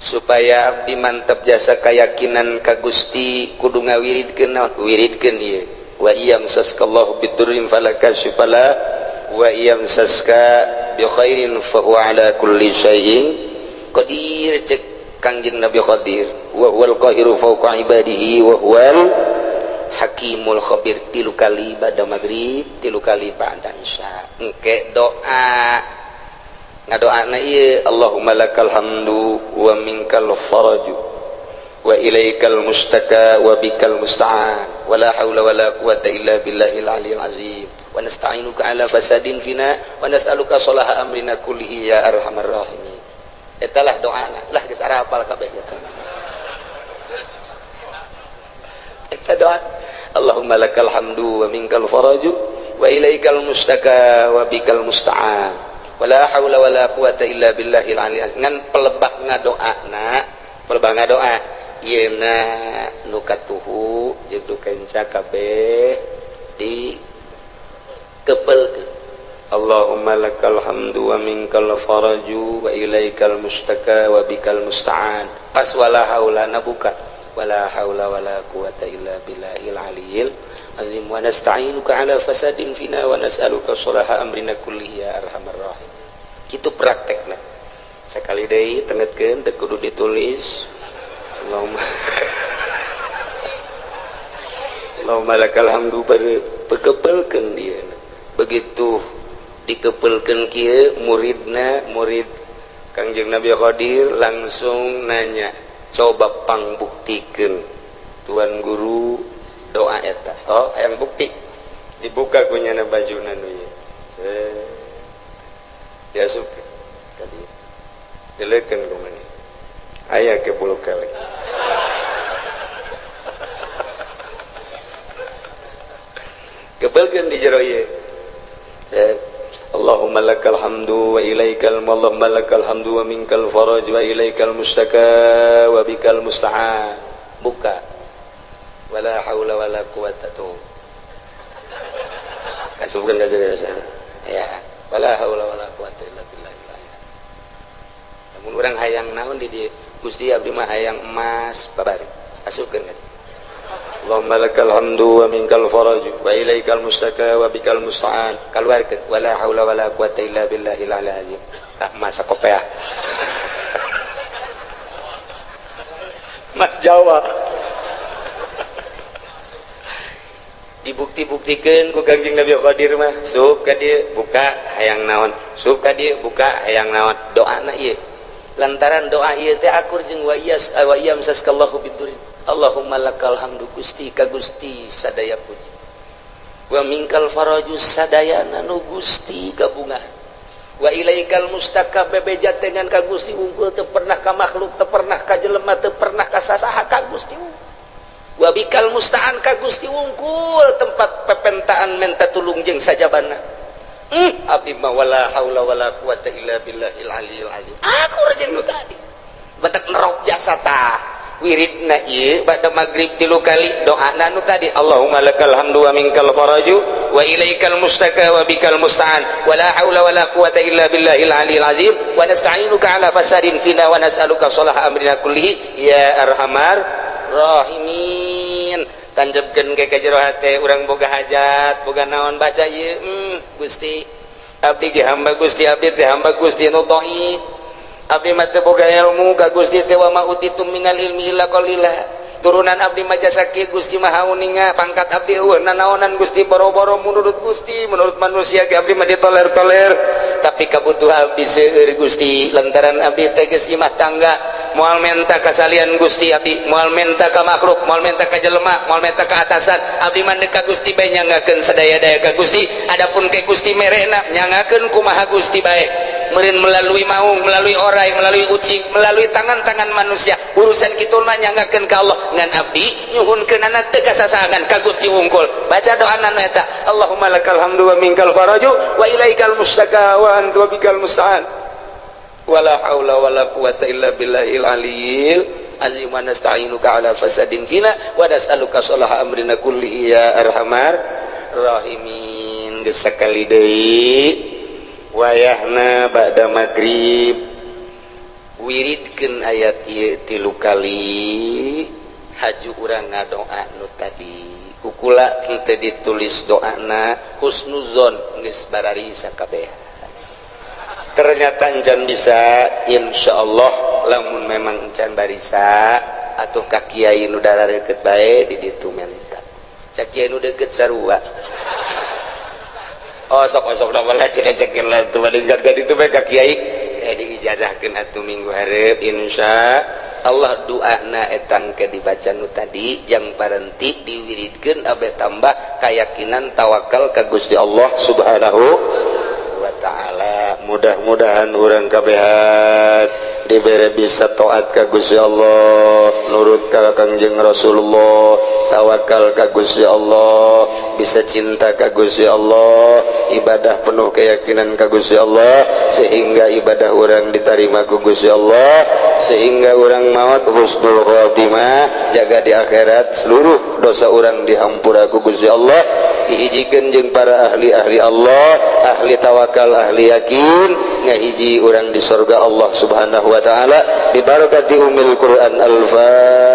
supaya abdi mantep jasa keyakinan ka Gusti kudu ngawiridkeun naon? Wiridkeun ieu, wa iyamsaskallahu bidurrin fala kasyifalah wa iyamsaska bi khairin fa huwa ala kulli syai'in qadir. Cek Kangjeng Nabi Khadir, wa huwal qahiru fawqa ibadihi wa huwal hakimul khabir, tilu kali pada maghrib, tilu kali ba'da isya. Engke doa, ngadoana ieu, Allahumma lakal hamdu wa minkal faraju wa ilaikal mustaka wa bikal musta'an wa la haula wa la quwata illa billahil aliyil azim wa nasta'inuka ala fasadin fina wa nas'aluka salaha amrina kullihi ya arhamar rahimin. Eta lah doana lah, geus arapal kabeh eta. Eta doa, Allahumma lakal hamdu wa minkal faraju wa ilaikal mustaka wa bikal musta'an wa la haula wa la quwata illa billahil aliyil. Ngan pelebak ngadoana, pelebak ngadoa. Yeuna nu katuhu jeung nu kenca kabeh di kepelkeun. Allahumma lakal hamdu wa minkal faraju wa ilaikal mustaka wa bikal musta'an. Pas wala haula na buka wala haula wala quwata illa billahil aliyil azim wa nasta'inuka ala fasadin fina wa nas'aluka sholaha amrina kullihi ya arhamar rahim. Kitu praktekna. Sakali deui tengetkeun teu kudu ditulis. Allahumma Allahumma lakal hamdu pekepelkeun dia. Begitu dikepelkeun kieu muridna, murid Kangjeng Nabi Khadir langsung nanya, coba pangbuktikeun tuan guru doa eta. Oh, hayang bukti. Dibuka ku nyana bajuna nu ieu. Diasupkeun ka dieu. Dileukeun ku maneh. Aya ke bulu kelek. Kepelkeun di jero ieu. Allahumma lakal hamdu wa ilaikal Allahumma lakal hamdu wa minkal faraj wa ilaikal mustaka wa bikal musta'an. Buka. Wala haula wala quwata tuh. Kasubkeun ka jero ya. Wala haula wala quwata illa billah. Lamun urang hayang naon di dieu? Gusti abdi mah hayang emas babari. Asupkeun ka dieu. Allahumma lakal hamdu wa minkal faraj wa ilaikal mustaka wa bikal musta'an. Kaluarkeun wala haula wala quwata illa billahil aliyil azim. Tak mas sakopeah. Mas Jawa. Dibukti-buktikeun ku Kangjeng Nabi Khadir mah, sup ka dieu buka hayang naon, sup ka dieu buka hayang naon. Doana ieu. Lantaran doa ieu teh akur jeung wa iyas wa iyamsaskallahu bidurin. Allahumma lakal hamdu Gusti ka Gusti sadaya puji. Wa minkal faraju sadayana nu Gusti gabungan. Wa ilaikal mustaka bebeja dengan ka Gusti unggul teu pernah ka makhluk, teu pernah ka jelema, teu pernah ka sasaha ka Gusti. Wa bikal musta'an ka Gusti unggul tempat pepentaan menta tulung jeung sajabana. Abdi mah wala haula wala quwata illa billahil aliyil azim. Aku jeung nu tadi. Batak nerok jasa tah. Wiridna ieu ba'da magrib 3 kali doana nu tadi Allahumma lakal hamdu wa minkal faraju wa ilaikal mustaka wa bikal musta'an wala haula wala quwata illa billahil aliyil azim wa nasta'inuka ala fasadin fina wa nas'aluka sholaha amrina kullihi ya arhamar rahimin. Tanjebkeun ke jero hate urang boga hajat boga naon baca ieu. Gusti abdi ge hamba Gusti, abdi teh hamba Gusti nu dhaif. Abdi mah teu boga ilmu ka Gusti teh wa ma utitum minal ilmi illa qalila. Turunan abdi mah jasa kieu Gusti Maha Uninga, pangkat abdi eueuh nanaonan Gusti boro-boro menurut Gusti, menurut manusia ge abdi mah ditoler-toler. Tapi kabutuh abdi seueur Gusti, lantaran abdi teh geus imah tangga, moal menta ka salian Gusti abdi, moal menta ka makhluk, moal menta ka jelema, moal menta ka atasan. Abdi mah ka Gusti bae nyangakeun sadaya-daya ka Gusti. Adapun ke Gusti merena nyangakeun kumaha Gusti bae. Meureun melalui maung, melalui orai, melalui ucing, melalui tangan-tangan manusia. Urusan kitu mah nyangakeun ka Allah. Ngan abdi nyuhunkeunana teu kasasangan ka Gusti wungkul. Baca doana nu eta, Allahumma lakal hamdu wa minkal faraju wa ilaikal mustaka wa anta wa bikal musta'an. Wala haula wala quwata illa billahil aliyil azim wa nasta'inuka ala fasadin fina wa nas'aluka sholaha amrina kullihi ya arhamar rahimin. Geus sakali deui wayahna ba'da magrib wiridkeun ayat ieu 3 kali haju urang ngadoa nu tadi kukula teu ditulis doana husnuzon geus bararisa kabeh. Ternyata encan bisa, insyaallah lamun memang encan barisa atuh ka kiai nu darareukeup bae di ditu menta. Cak kiai nu deukeut sarua. Oh sok-sok da malah cek-cekeun lah tuh bandingkan ka ditu bae ka kiai diijazahkeun atuh minggu hareup insya Allah doana etang ke dibaca nu tadi jang parenti diwiridkeun abe tambah keyakinan tawakal ka Gusti Allah Subhanahu wa taala. Mudah-mudahan urang kabehan dibere bisa taat ka Gusti Allah, nurut ka Kangjeng Rasulullah, tawakal ka Gusti Allah, bisa cinta ka Gusti Allah, ibadah penuh keyakinan ka Gusti Allah sehingga ibadah urang diterima ku Gusti Allah, sehingga urang maut husnul khotimah, jaga di akhirat seluruh dosa urang dihampura ku Gusti Allah, dihijikeun jeung para ahli-ahli Allah, ahli tawakal, ahli yakin, ngahiji urang di surga Allah Subhanahu wa taala, bi barakati umil Quran. Al-Fatihah.